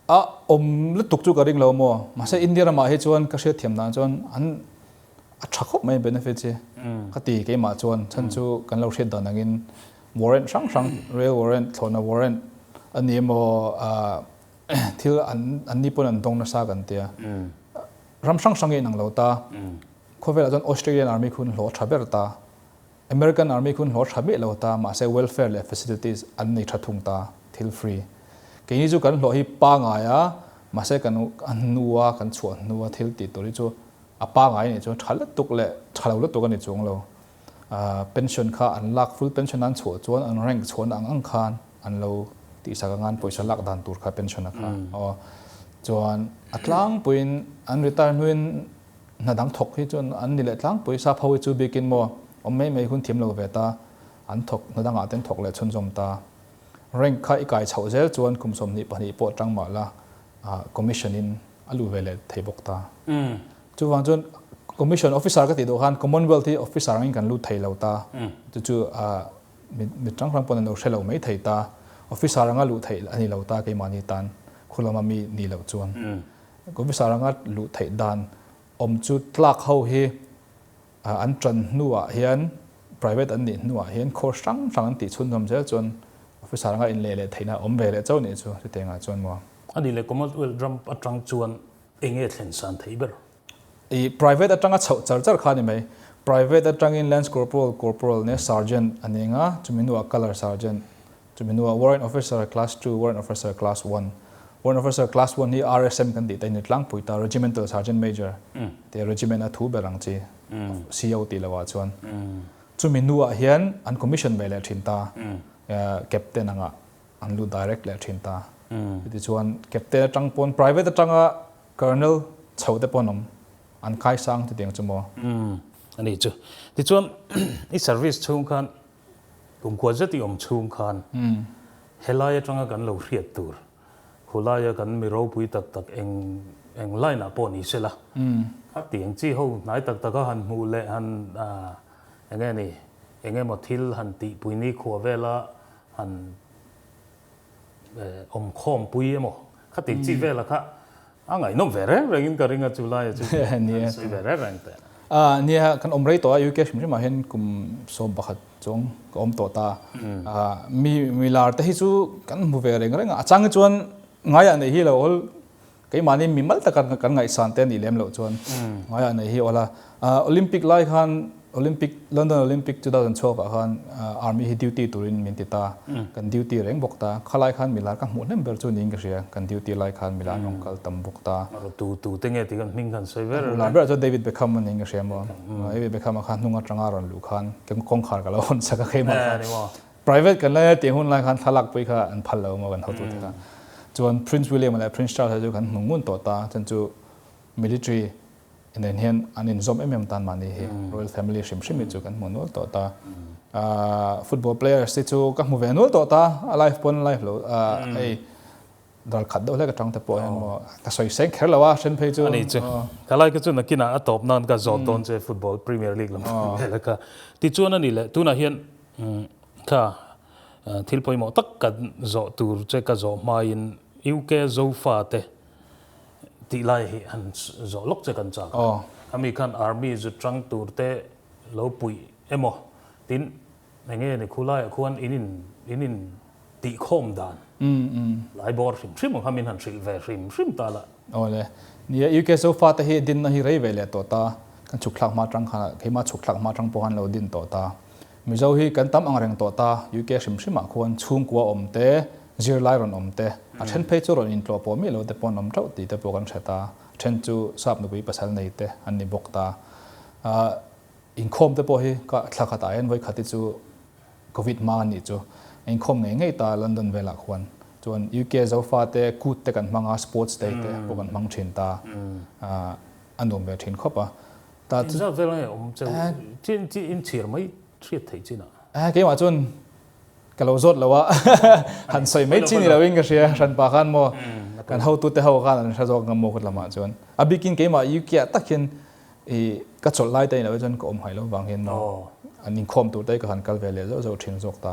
A awm lutuk chu ka ring lo maw? Mahse India ramah hi chuan ka hriatthiam dan chuan an a tha khawp mai benefits hi ka ti keimah chuan chhan chu kan lo hriat dan angin warrant hrang hrang rail warrant thlawhna warrant a ni emaw thil an an ni pawn an dawng nasa kan tia ram hrang hrang hi inang lo ta khawvelah chuan Australian army khu an hlawh tha ber ta. American Army khun hlawh tha miah lo ta, mahse welfare leh facilities an nei tha thung ta, thil free. Keini chu kan hlawh hi pangai a, mahse kan a hnua kan chhuah hnua thil tih tur hi chu a pangai anih chuan tha lutuk leh tha lo lutuk a ni chuang lo. Pension kha an lak full pension an chhuah chuan an rank chhuahna ang ang khan an lo tihsak anga an pawisa lak dan tur kha pension a kha aw. Chuan a tlangpuiin an retire hnuin Hna dang thawk hi chuan an ni leh tlangpui, sap ho hi chu bikin maw awm mai mai hun thiam lo ve ta, an thawk hna dangah ten thawk leh chhunzawm ta. Rank kha i kai chhoh zel chuan kum 22 pawh tang mah la commission in a luh ve leh thei bawk ta. Chuvang chuan commission officer ka tih duh khan Commonwealth hi officer angin kan lut thei lo ta, chu chu mi hrang hrang pawn an lo hre lo mai thei ta, officer anga luh theih a ni lo ta keimahni tan khulama mi ni loh chuan. Officer anga luh theih dan awm chu clerk ho hi an tan hnuah hian private an nih hnuah hian course hrang hrang an tih chhunzawm zel chuan officer anga inleh leh theihna a awm ve leh chauh nih chu chutiangah chuan maw. A nih leh Commonwealth ram atang chuan eng nge thlen san theih ber? I private atanga chhoh char char kha a ni mai. Private atangin Lance Corporal, Corporal nge Sergeant a ni anga chumi hnuah Colour Sergeant Chumi hnuah Warrant Officer Class Two, Warrant Officer Class One. Warrant Officer Class One hi RSM kan tih te hi ni tlangpui ta, Regimental Sergeant Major tih regiment a thu ber ang chi, CO tih lohah chuan. Chumi hnuah hian an commission ve leh thin ta, Captain angah an lut direct leh thin ta. Chutichuan Captain atang pawn private atanga Colonel chho te pawh an awm, an kaisang chutiang chu maw. A ni chu. Tichuan i service chhung khan Kumkhua zet i awm chhung khan helai atanga kan lo hriat tur, khulaia kan mi ropui tak tak eng eng line ah pawh ni sela, kha tiang chi ho hnai tak taka han hmuh leh han eng nge ni, eng emaw thil han tihpui nikhua vela han awm khawmpui emaw kha tih chi vela kha A ngaihnawm ve reng rengin ka ring a chu laia chu an sawi ve reng reng teh. A nia kan awm rei tawh a UK hrim hrimah hian kum 11 chuang ka awm tawh ta. Mi mi lar te hi chu kan hmu ve reng reng a, a chang hi chuan ngaiah nei hi lo awl keimahni mi mal taka kan ngaihsan te a nih lem loh chuan ngaiah nei hi awl a. Olympic lai khan Olympic London Olympic 2012 ah khan Army hi duty turin min ti ta. Kan duty reng bawk ta. Khalai khan milar ka hmuh hnem ber chu niin ka hria. Kan duty lai khan milar an rawn kal tam bawk ta. Tu tu te nge tih khan hming khan sawi ber. Milar berah chuan David Beckham a niin ka hria maw. David Beckham a khan hnung atanga rawn luh khan kawngkhar ka lo hawn sak a keimah khan. Private kan lai a tih hun lai khan thlalak pui kha an phal lo maw kan hotu te kha. Chuan Prince William leh Prince Charles chu kan hmu ngun tawh ta. Chuan chu military Nen hian an inzawm em em tan mahni hi Royal Family hrim hrim hi chu kan hmu nual tawh ta. Football players te chu ka hmu ve nual tawh ta, a live pawn live lo hei dal khat deuh hlek atang te pawh hian maw ka sawi seng kher lo a then phei chu. Ani chu ka lai ka chu nakinah a tawp nan ka zawt dawn che football Premier League lam vel kha. Tichuan ani leh tunah hian kha thil pawimawh tak kan zawh tur che ka zawh hmain UK Zofa te Tih lai hi han zawh lawk che kan chak a. Khami khan army zu tang tur te lo puih emaw tin enge ni khulaiah khuan in in in in tih khawm dan lai bawr hrim hrim ang kha min han hrilh ve hrim hrim ta la. Awle. Nia UK sofa te hi dinna hi rei ve leh tawh ta. Kan chhuk thlak hma tang khan keimah chhuk thlak hma tang pawh khan lo din tawh ta. Mizo hi kan tam ang reng tawh ta, UK hrim hrimah khuan chhungkua awm te, zirlai rawn awm te, a then phei chu rawn intlawh pawh miah lo te pawh an awm teuh tih te pawh kan hre ta, a then chu sap nupui pasal nei te an ni bawk ta. Ahh inkhawm te pawh hi ka thla khatah hian vawikhat hi chu Covid hma a nih chu a inkhawm ngei ngei ta London velah khuan. Chuan UK Zofa te kut te kan hmang a, Sports Day te pawh kan hmang thin ta, ahh a nuam ve thin khawp a. Ta chu. Engzat vel nge awm cheu chin chi in chhir mai hriat theih chin ah. Keimah chuan ka lo zawt lo a, han sawi mai chi ni lo in ka hria, hranpa khan maw kan hotu te ho khan an hre zawk ngam maw kut lamah chuan. A bikin keimah UK ah tak hian i ka chawlh lai te ni lo chuan ka awm hai lo vang hian maw an inkhawm tur te ka han kal ve leh zauh zauh thin zawk ta.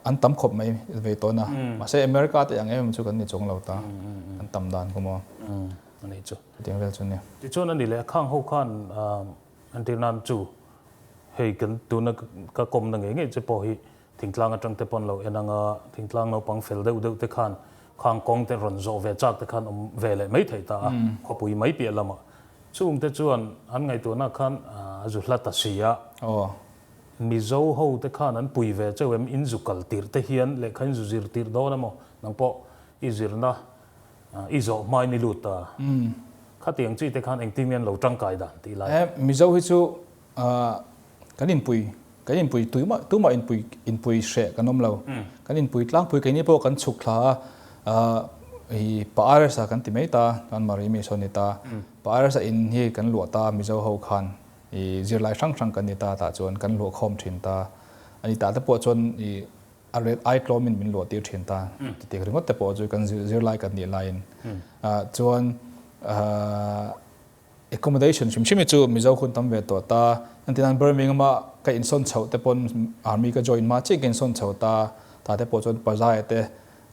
An tam khawp mai vei tawn a, mahse America te ang em em chu kan ni chuang lo ta, an tam dan khaw maw. A nih chu. Chutiang vel chu nia. Tichuan a ni leh a khang ho khan entir nan chu hei kan tuna ka kawmna ngei ngei che pawh hi thingtlang atang te pawn lo en anga thingtlang naupang fel deuh deuh te khan khang kawng te rawn zawh ve chak te khan awm ve leh mai thei ta a khawpui mai piah lamah. Chungte chuan an ngaihtuahna khan a zu hla ta si a. Mizo ho te khan an pui ve cheu em? In zu kal tirh te hian lehkha in zu zir tirh dawn emaw? Nang pawh i zirna i zawh hmain i lut ta. Khatiang chi te khan engtin nge an lo tangkai dan tih lai? Mizo hi chu kan inpui kan inpui tuimah tumah inpui inpui hreh kan awm lo. Kan inpui tlangpui keini pawh kan chhuk thla a, i pa RS-a kan ti mai ta, chuan Marimi sawn ni ta. Pa RS-a in hi kan luah ta Mizo ho khan i zirlai hrang hrang kan ni ta tah chuan kan luah khawm thin ta. Ani tah te pawh chuan i a ret ai tlawmin min luah tir thin ta. Titik ringawt te pawh chu kan zirlai kan nih laiin chuan Accommodation hrim hrim hi chu Mizo hun tam ve tawh ta. Engtin Birmingham a ka insawn chhoh te pawn Army ka join hma chiah ka insawn chho ta. Tah te pawh chuan Pazai te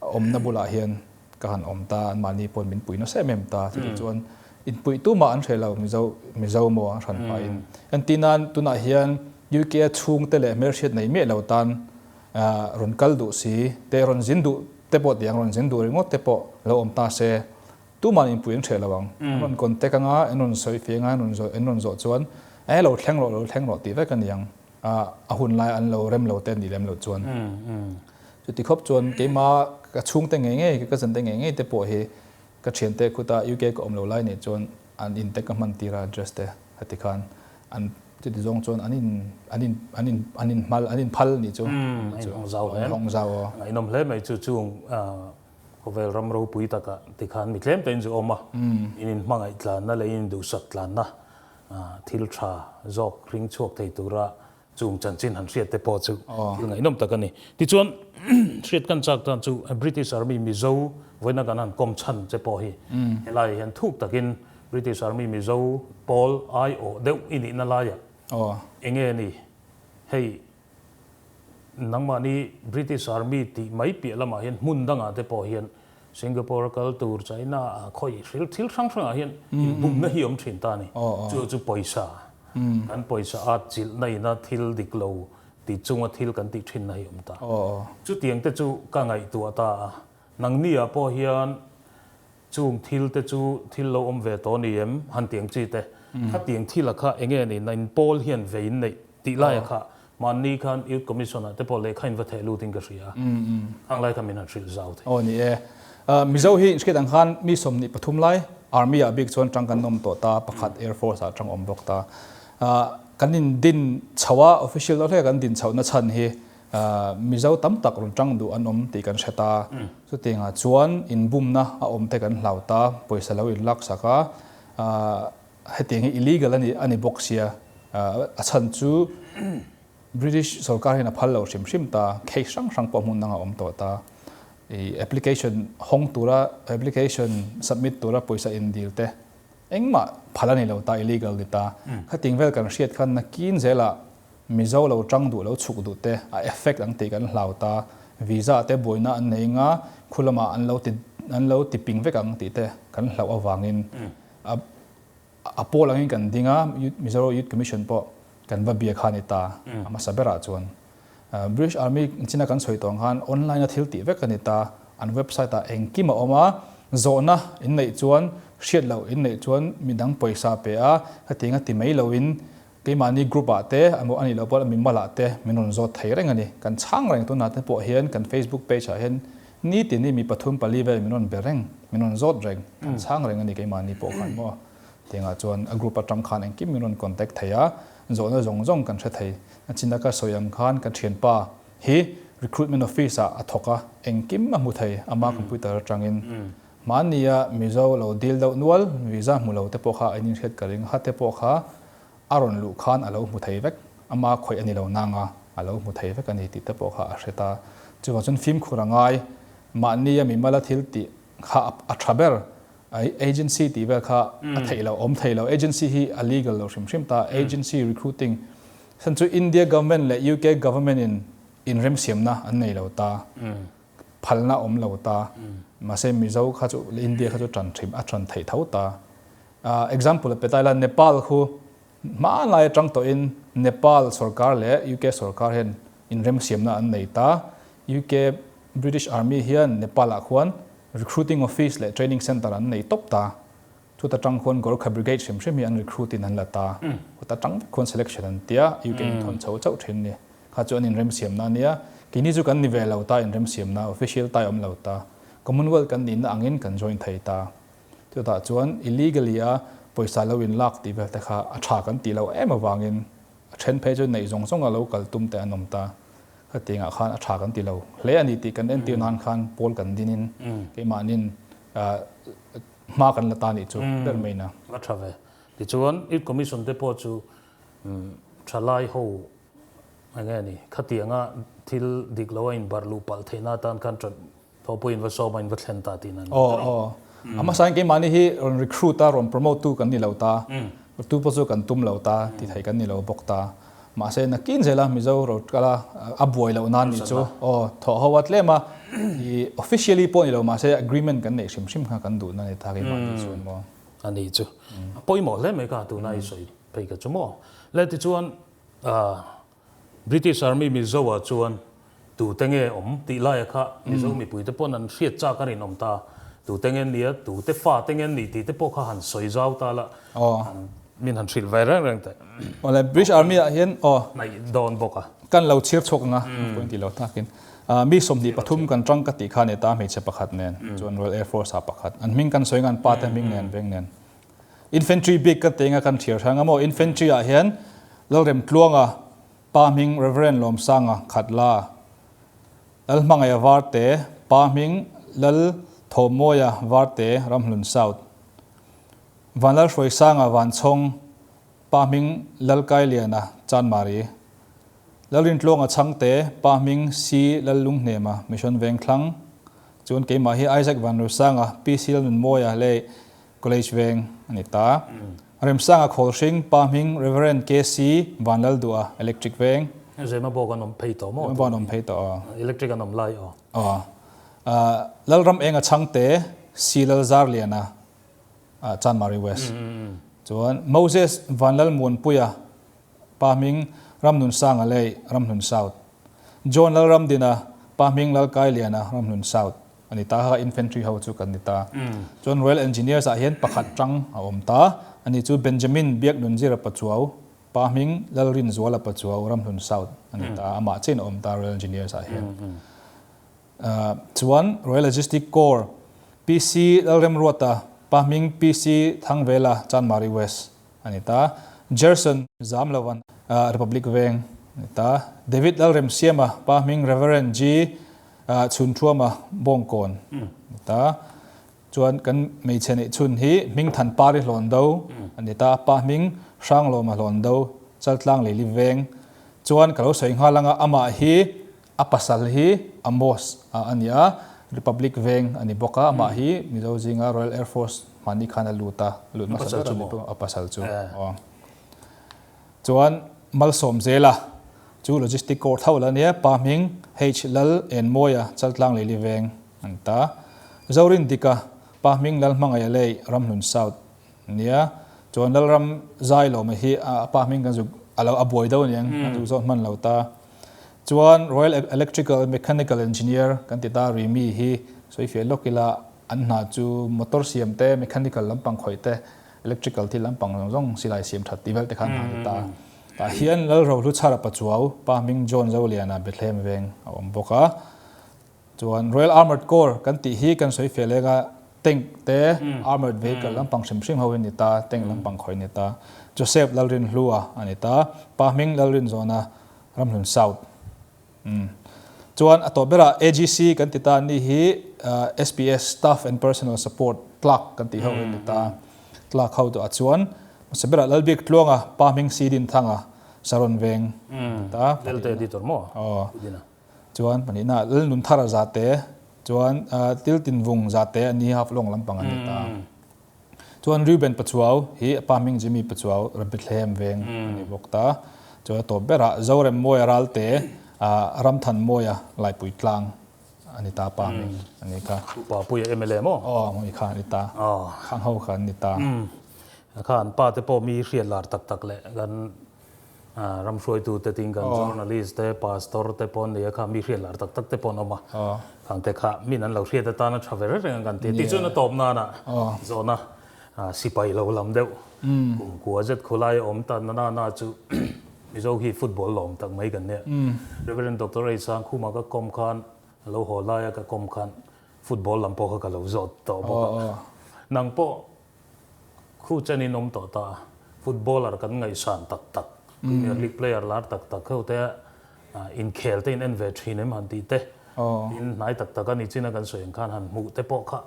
awmna bulah hian ka han awm ta. Anmahni pawn min pui nasa em em ta. Chutih chuan inpuih tumah an hreh lo Mizo Mizo maw a hran pahin. Entir nan tunah hian UK a chhungte leh hmelhriat nei miah lo tan rawn kal duh si te rawn zin duh te pawh tiang rawn zin duh ringawt te pawh lo awm ta se. Tuman inpui an hreh lo ang. An rawn contact anga, an rawn sawi fih anga, an rawn zawh, an rawn zawh chuan, Eh, lo thleng rawh, lo thleng rawh tih vek a ni ang. A hun lai an lo rem lo te ni lem lo chuan. Chuti khawp chuan keima ka chhungte ngei ngei, ka cousin te ngei ngei te pawh hi ka thiante khuta UK ka awm lo lai nih chuan an in te ka hman tir a address te heti khan an chuti zawng chuan an in an in an in an in hmal an in phal nih chu. An inhawng zau hle. An inhawng zau aw. Ngaihnawm hle mai chu chung Khawvel ram ropui takah tikhan mi tlem tein zu awm a, in inhmangaih tlanna leh in induhsak tlanna thil tha zawk hring chhuak thei tura chung chanchin han hriat te pawh chu thil ngaihnawm tak a ni. Tichuan, hriat kan chak tan chu British Army Mizo vawiina kan han kawm chhan che pawh hi helaiah hian thuk takin British Army Mizo pawl aiawh deuh i nihna laiah enge ni hei Nangmahni British Army tih mai piah lamah hian hmun dangah te pawh hian Singapore a kal tur, China a khawih hril thil hrang hrangah hian inbumna hi awm thin ta a ni. Chu chu pawisa, kan pawisa at chilhna ina thil dik lo ti chunga thil kan tih thinna hi awm ta. Chutiang te chu ka ngaihtuah ta a, nangniah pawh hian Chung thil te chu thil lo awm ve tawh ni em? Han tiang chi te. Khatiang thila kha enge ni na in pawl hian ve in neih tih laia kha mahni khan Youth Commission ah te pawh lehkha in va theh lut in ka hria a. Khang lai kha min han hrilh zau thei. Aw ni e. Mizo hi inhriat ang khan mi 23 lai Army ah bik chuan tang kan awm tawh ta, pakhat Air Force ah tang awm bawk ta. Kan in din chho a, official deuh hlek a kan din chhoh na chhan hi Mizo tam tak rawn tang duh an awm tih kan hre ta. Chutiangah chuan inbumna a awm te kan hlau ta, pawisa lo inlaksak a, hetiang hi illegal a ni a ni bawk sia. A chhan chu British sorkar hian a phal lo hrim hrim ta, case hrang hrang pawh hmun dangah a awm tawh ta. I application hawng tura application submit tura pawisa indil te engmah phal a ni lo ta, illegal ni ta. Khatiang vel kan hriat khan nakin zelah Mizo lo tang duh lo chhuk duh te a effect ang tih kan hlau ta, visa te buaina an nei nga khu lamah an lo ti an lo ti ping vek ang tih te kan hlauh avangin a a pawl angin kan ding a, Mizo Youth Commission pawh kan va bia kha a ni ta a hmasa berah chuan. British Army china kan sawi tawh ang khan online a thil tih vek a ni ta, an website ah engkim a awm a, zawhna in neih chuan hriat loh in neih chuan midang pawisa pe a, hetiang a ti mai loin Keimahni group ah te emaw a nih loh pawh mimal ah te min rawn zawt thei reng a ni. Kan chhang reng tunah te pawh hian kan Facebook page ah hian nitin hi mi pathum pali vel min rawn be reng, min rawn zawt reng, kan chhang reng a ni keimahni pawh khan maw. Tiangah chuan a group atang khan engkim min rawn contact thei a, zawhna zawng zawng kan hre thei. A chin a ka sawi ang khan ka thianpa hi recruitment office ah a thawk a, engkim a hmu thei ama computer atangin. Mahnia Mizo lo deal deuh nual visa hmu lo te pawh kha a inhriat ka ring, ha te pawh kha A rawn luh khan a lo hmu thei vek, ama khawih a ni lo nang a, a lo hmu thei vek a ni tih te pawh kha a hre ta. Chuvang chuan fimkhur a ngai, mahni a mimala thil tih kha a tha ber, agency tih vel kha a theih loh, awm thei lo. Agency hi a legal lo hrim hrim ta, agency recruiting chhan chu India government leh UK government in inremsiamna an nei lo ta, phalna awm lo ta, mahse Mizo kha chu India kha chu tan hrim a tan theih tho ta. Example a pe ta ila, Nepal khu hmanlai atang tawhin Nepal sorkar leh UK sorkar hian inremsiamna an nei ta. UK British Army hian Nepal ah khuan recruiting office leh training centre an nei tawp ta. Chuta tang khuan Gorkha Brigade hrim hrim hi an recruit in an la ta. Chuta tang vek khuan selection an tia, UK in thawn chho chauh thin ni. Kha chu an inremsiamna a nia. Keini chu kan ni ve lo ta inremsiamna, official tai awm lo ta. Commonwealth kan nihna angin kan join thei ta. Chutah chuan illegally a pawisa lo in lak tih vel te kha a tha kan tih loh em avangin a then phei chu neih zawng zawnga lo kal tum te an awm ta. Khatiangah khan a tha kan ti lo hle a ni tih kan entir nan khan pawl kan dinin keimahnin hma kan la ta nih chu ber mai na. A tha ve. Tichuan Youth Commission te pawh chu thalai ho eng nge ni khatianga thil dik lo a inbarh luh palh theihna atan khan Tho pawhin va sawm a in va thlen ta tih nan. Aw aw. A hmasa in keimahni hi rawn recruit a rawn promote tu kan ni lo ta. Tu pawh chu kan tum lo ta ti thei kan ni lo bawk ta. Mahse nakin zela Mizo ro kala a buai loh nan nih chu aw thawh ho a tlem a i officially pawh ni lo mahse agreement kan neih hrim hrim kha kan duh na ni ta keimahni chuan maw. A ni chu. A pawimawh hle mai kha tuna i sawi phei kha chu maw. Le tichuan British Army Mizo ah chuan tute nge awm tih laia kha Mizo mipuite pawn an hriat chak a rinawm ta. Tute nge nia, tute fa te nge nih tih te pawh kha han sawi zau ta la, min han hrilh ve reng reng teh. Awle, British Army ah hian aw. Hnaih dawn bawk a. Kan lo chhir chhuak ang a, point tih lo takin. Mi 23 kan tang ka tih kha ni ta hmeichhe pakhat nen, chuan Royal Air Force ah pakhat. An hming kan sawi ngan pa te hming nen veng nen. Infantry bik ka teng a kan thiar hrang a maw? Infantry ah hian Lalremtluanga, Pa hming Rev. Lawmsanga, Khatla, Lalhmangaia Varte, Pa hming Lal Thawmawia Varte, Ramhlun South, Vanlalhruaisanga Vanchhawng, Pa hming Lalkailiana, Chanmari, Lalrintluanga Chhangte, Pa hming C. Lallunghnema, Mission Vengthlang, chuan keimah hi Isaac Vanrosanga, PC Lalnunmawia leh College veng a ni ta. Remsanga Khawlhring, Pa hming Rev. KC Vanlalduha, Electric veng. Zema bawk an awm phei tawh maw? Zema bawk an awm phei tawh aw. Electric an awm lai aw. Aw. Lalram Enga Chhangte, C Lalzarliana, Chanmari West. Chuan Moses Vanlalmuanpuia, Pa hming Ramnunsanga leh Ramhlun South. John Lalramdina, Pa hming Lalkailiana, Ramhlun South a ni ta. Kha infantry ho chu kan ni ta. Chuan Royal Engineers ah hian pakhat tang a awm ta. Ani chu Benjamin Biaknunzira Pachuau, Pa hming Lalrinzuala Pachuau, Ramhlun South a ni ta. Amah chiahin a awm ta Royal Engineers ah hian. Chuan Royal Logistic Corps, PC Lalremruata, Pa hming PC Thangvela, Chanmari West a ni ta. Gerson Zamlovan, Republic Veng a ni ta. David Lalremsiama, Pa hming Reverend G Chhunthuama, Bawngkawn a ni ta. Chuan kan hmeichhe neih chhun hi Hmingthan Pari Hlawndo a ni ta, Pa hming Hranglawma Hlawndo, Chaltlang Leili Veng. Chuan ka lo sawi nghal anga amah hi A pasal hi Amos a a ni a, Republic veng a ni bawk a, amah hi Mizo zinga Royal Air Force hmani khan a lut a, a lut hmasa ber a ni bawk a pasal chu. Aw. Chuan Malsawm Zela chu Logistic Corps tho la nia, pa hming H Lal Enmawia Chaltlang Leili veng a ni ta. Zorin Dika, pa hming Lal Hmangaia lei Ramhlun South a nia. Chuan Lalram Zailawma hi a pa hming kan zuk a lo a buai deuh aniang, kan zuk zawt hman lo ta. Chuan Royal Electrical and Mechanical Engineer kan ti ta Rimi hi sawi fiah lawk ila an hna chu motor siam te, mechanical lampang khawih te, electrical thil lampang zawng zawng silai siam that tih vel te khan hna ti ta. Tah hian Lalrohlu Chhara Pachuau, Pa hming John Zoliana Bethlehem veng a awm bawk a. Chuan Royal Armoured Corps kan tih hi kan sawi fiah leng a, tank te, armoured vehicle lampang hrim hrim ho in ni ta, tank lampang khawih ni ta. Joseph Lalrinhlua a ni ta, Pa hming Lalrinzawna Ramhlun South. Umm. Chuan a tawh berah AGC kan ti ta ni hi SPS, Staff and Personal Support, Clerk kan tih ho hi ni ta. Clerk ho tu ah chuan hmasa berah Lalbik Tluanga, Pa hming Si Dinthanga, Saron Veng ni ta. Lelte editor maw? Aw. Chuan pahnihna Lalnunthara Zate chuan Tiltinvung Zate a ni Haflong lampang a ni ta. Chuan Reuben Pachuau hi a pa hming Jimmy Pachuau Bethlehem veng a ni bawk ta. Chuan a tawp berah Zorem Mawia Ralte Ramthan Mawia Laipui Tlang a ni ta pa hming a ni kha. Pa Puia mla maw? Aw hmui kha a ni ta. Khang ho kha an ni ta. Kha an pa te pawh mi hriat lar tak tak leh kan Ram hruaitute tin kan journalist te, pastor te pawh an nei a kha, mi hriat lar tak tak te pawh an awm a. Khang te kha min an lo hriat atana tha ve reng reng an kan ti. Tichuan a tawp nana zawhna. Sipai lo lam deuh kum kua zet khawlai a awm ta na na na chu Mizo hi football lawm tak mai kan nia. Rev. Doctor Eisang Khuma ka kawm khan a lo haw laia ka kawm khan football lam pawh kha ka lo zawt tawh bawk a. Nang pawh khu chen in awm tawh ta a, footballer kan ngaihsan tak tak, Premier League player lar tak tak ho te inkhel te in en ve thin em han tih te, in hnai tak tak a ni chin a kan sawi ang khan han hmuh te pawh kha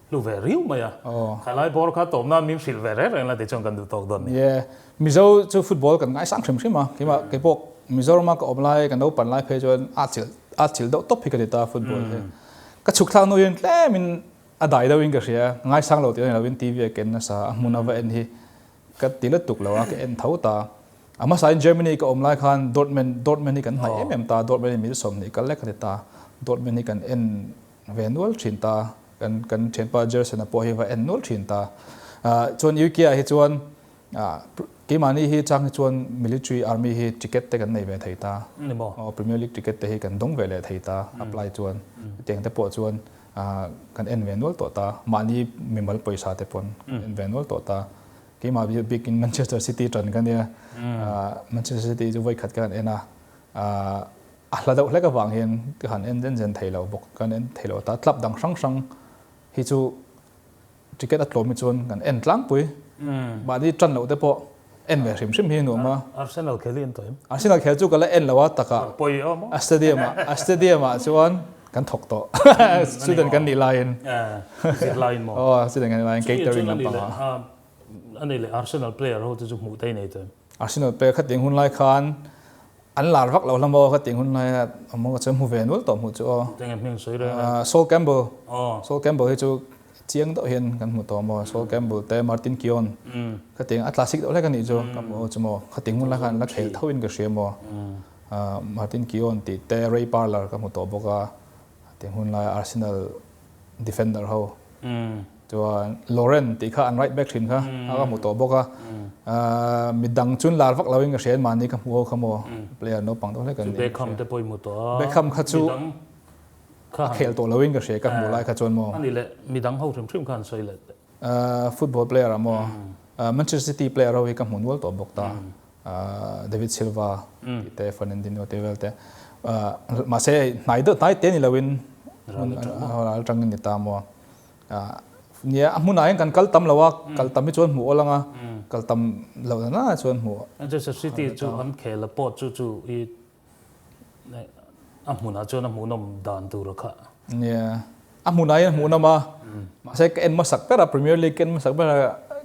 hlu ve riau mai a. Khalai bawr kha tawp nan min hrilh ve reng reng la tichuan kan duh tawk dawn ni. Yeah, Mizo chu football kan ngaisang hrim hrim a, keimah keipawh Mizorama ka awm lai ka naupan lai phei chuan a chilh a chilh deuh tawp hi ka ti ta football hi. Ka chhuk thlak hnuin tlemin a dai deuhin ka hria, ngaisang lo tih a ni lovin TV a ken nasa a hmun a va en hi ka ti lutuk lo a, ka en tho ta. A hmasain Germany ka awm lai khan Dortmund Dortmund hi kan hnaih em em ta, Dortmund hi mil 20 kal lek a ti ta, Dortmund hi kan en ve nual thin ta, kan kan thianpa Gerson-a pawh hi va en nual thin ta. Chuan UK ah hi chuan keimahni hi chang hi chuan military army hi ticket te kan nei ve thei ta, Premier League ticket te hi kan dawng ve leh thei ta apply chuan, hetiang te pawh chuan kan en ve nual tawh ta, mahni mimal pawisa te pawn kan en ve nual tawh ta. Keimah bikin Manchester City tan ka nia, Manchester City chu vawikhat ka han en a, A hla deuh hlek avang hian ka han en zen zen thei lo bawk, kan en thei lo ta. Club dang hrang hrang hi chu ticket a tlawm hi chuan kan en tlangpui. Mahni tan loh te pawh en ve hrim hrim hi nuam a. Arsenal khel hi en tawh em? Arsenal khel chu ka la en lo a takah a stadium ah a stadium ah chuan kan thawk tawh. Student kan nih laiin. Zir laiin maw? Aw student kan nih laiin catering lampang ah. A nih leh Arsenal player ho te chu hmuh te i nei tawh em? Arsenal player kha ting hun lai khan an lar vak lo hlama aw kha ting hun lai a maw ka hmu ve nual tawh hmuh chu aw. Enge hming sawi reng a? Sol Campbell. Sol Campbell hi chu chiang deuh hian kan hmu tawh maw Sol Campbell te Martin Keown kha ting a classic deuh hlek a nih chu ka hmu chu maw kha ting hun lai khan la khel tho in ka hria maw Martin Keown tih te Ray Parlour ka hmu tawh bawk a ting hun lai Arsenal defender ho chuan Lauren tih kha an right back thin kha a ka hmu tawh bawk a midang chun lar vak lo in ka hria mahni ka hmu ho kha maw player naupang deuh hlek an ni Beckham te pawh i hmu tawh a Beckham kha chu a khel tawh lo in ka hria ka hmuh lai kha chuan maw ani leh midang ho hrim hrim kha an sawi leh teh football player ah maw Manchester City player ho hi ka hmu nual tawh bawk ta David Silva tih te Fernandinho te vel te mahse hnai deuh hnai te ni lo in ral atangin ni ta maw nia a hmunah hian kan kal tam lo a kal tam hi chuan hmuh awl anga kal tam loh na na chuan hmuh Manchester City chu an khel a pawh chu chu i A hmunah chuan a hmuhnawm dan tur a khah. Nia, a hmunah hian hmuhnawm a, mahse ka en hmasak ber a, Premier League ka en hmasak ber a,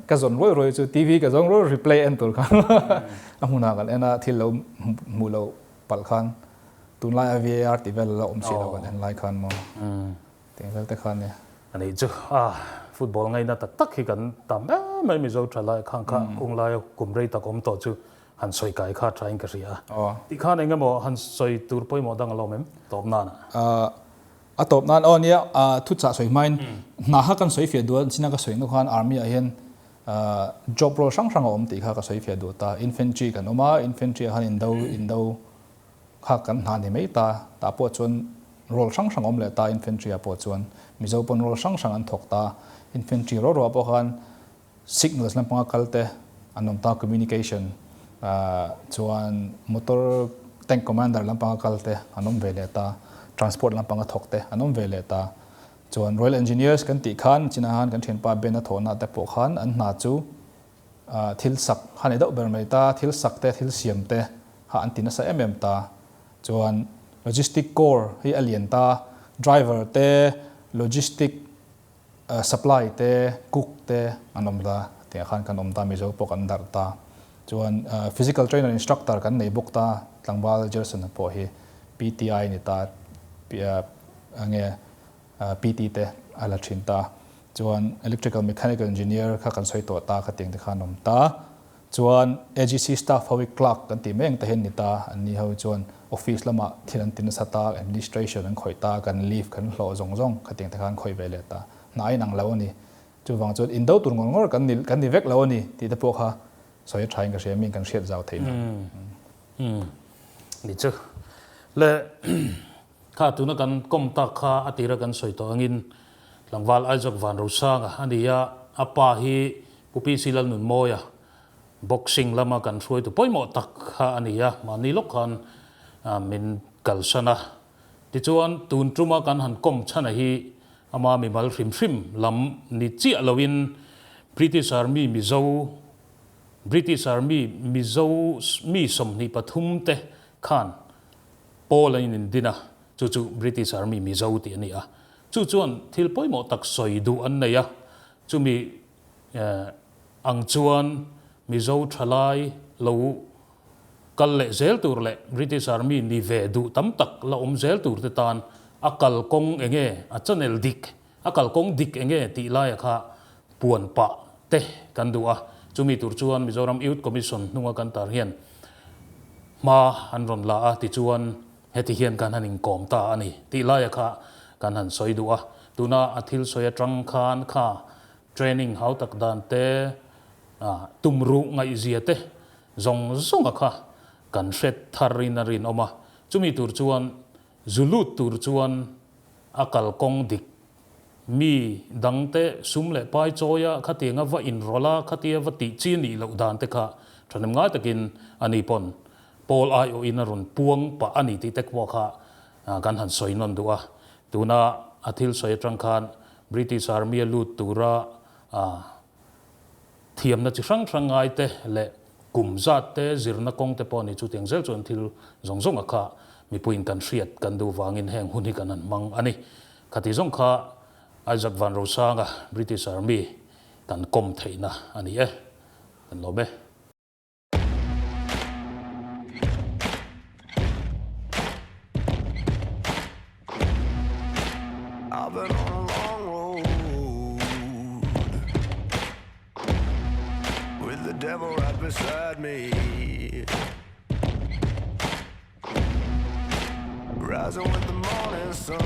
ka zawn ruai ruai chu TV ka zawng ruai ruai replay en tur khan a hmunah kan en a, thil lo hmuh loh palh khan tunlai a VAR tih vel la awm si lo kan en lai khan maw tih vel te khan nia. A nih chu a, football ngaihna tak tak hi kan tam em mai Mizo thalai khang kha kung laia kum rei tak awm tawh chu Han sawi kai kha thain ka hria a. Ti khan eng emaw han sawi tur pawimawh dang a lo awm em? Tawp nan ah. A tawp nan aw nia thuchah sawi hmain hna kha kan sawi fiah duh a, china ka sawi hnu khan army ah hian job role hrang hrang a awm tih kha ka sawi fiah duh ta. Infantry kan awm a, infantry ah khan indo indo kha kan hna ni mai ta. Tah pawh chuan role hrang hrang a awm leh ta infantry ah pawh chuan Mizo pawn role hrang hrang an thawk ta. Infantry ro ro ah pawh khan Signals lampanga kal te an awm ta, communication chuan motor tank commander lampanga kal te an awm ve leh ta, transport lampanga thawk te an awm ve leh ta. Chuan Royal Engineers kan tih khan china khan kan thianpa Ben a thawhna te pawh khan an hna chu thil sak kha ni deuh ber mai ta, thil sak te thil siam te kha an ti nasa em em ta. Chuan logistic corps hi a lian ta, driver te logistic Supply te, cook te an awm ta, tiang khan kan awm ta, Mizo pawh kan darh ta. Chuan physical trainer instructor kan nei bawk ta, tlangval Gerson-a pawh hi PTI ni ta, enge PT te a la thin ta. Chuan electrical mechanical engineer kha kan sawi tawh ta, khatiang te khan awm ta. Chuan AGC staff ho hi clerk kan tih mai ang te hian ni ta, an ni ho hi chuan office lamah thil an ti nasa ta, administration an khawih ta, kan leave kan hlawh zawng zawng khatiang te khan khawih ve leh ta. Hna a inang lo a ni. Chuvang chuan indo tur ngawr ngawr kan ni kan ni vek lo a ni tih te pawh kha sawi a tha in ka hria, miin kan hriat zau theih nan. Umm. Ni chu. Le kha tuna kan kawm tak kha a tira kan sawi tawh angin tlangval Isaac Vanrosanga a ni a, a pa hi. Pu PC Lalnunmawia boxing lama kan hruaitu pawimawh tak kha a ni a, mahni lawk khan min kalsan a. Tichuan, tun tuma kan han kawm chhana hi ama mimal hrim hrim lam ni chiah loin British Army Mizo British Army Mizo mi 23 te khan pawl an indin a, chu chu British Army Mizo tih a ni a. Chu chuan thil pawimawh tak sawi duh an nei a, chumi ang chuan Mizo thalai lo kal leh zel tur leh British Army ni ve duh tam tak la awm zel tur te tan a kalkawng enge, a channel dik, a kalkawng dik enge tih laia kha puan pah te kan duh a. Chumi tur chuan Mizoram Youth Commission hnunga kan tar hian hma an rawn la a, tichuan heti hian kan han inkawm ta a ni tih laia kha kan han sawi duh a. Tuna a thil sawi atang khan kha training hau tak dan te, tumruh ngaihzia te zawng zawnga kha kan hre tharin a rinawm a. Chumi tur chuan zu lut tur chuan a kalkawng dik mi dangte sum leh pai chawia khatianga va inrawlh a, khatia va tih chi nih loh dan te kha thahnem ngai takin a ni pawn Paul aiawhin a rawn puang pah a ni tih te pawh kha kan han sawi nawn duh a. Tuna a thil sawi atang khan British Army a lut tura thiamna chi hrang hrang ngai te leh kum zat te zirna kawng te pawh a ni chu tiang zel chuan thil zawng zawng a kha mipuiin kan hriat kan duh vangin heng hun hi kan han hmang a ni. Khati zawng kha Isaac Vanrosanga British Army kan kawm theihna a ni e. Kan lawm e. I've been on a long road With the devil right beside me Rising with the morning sun.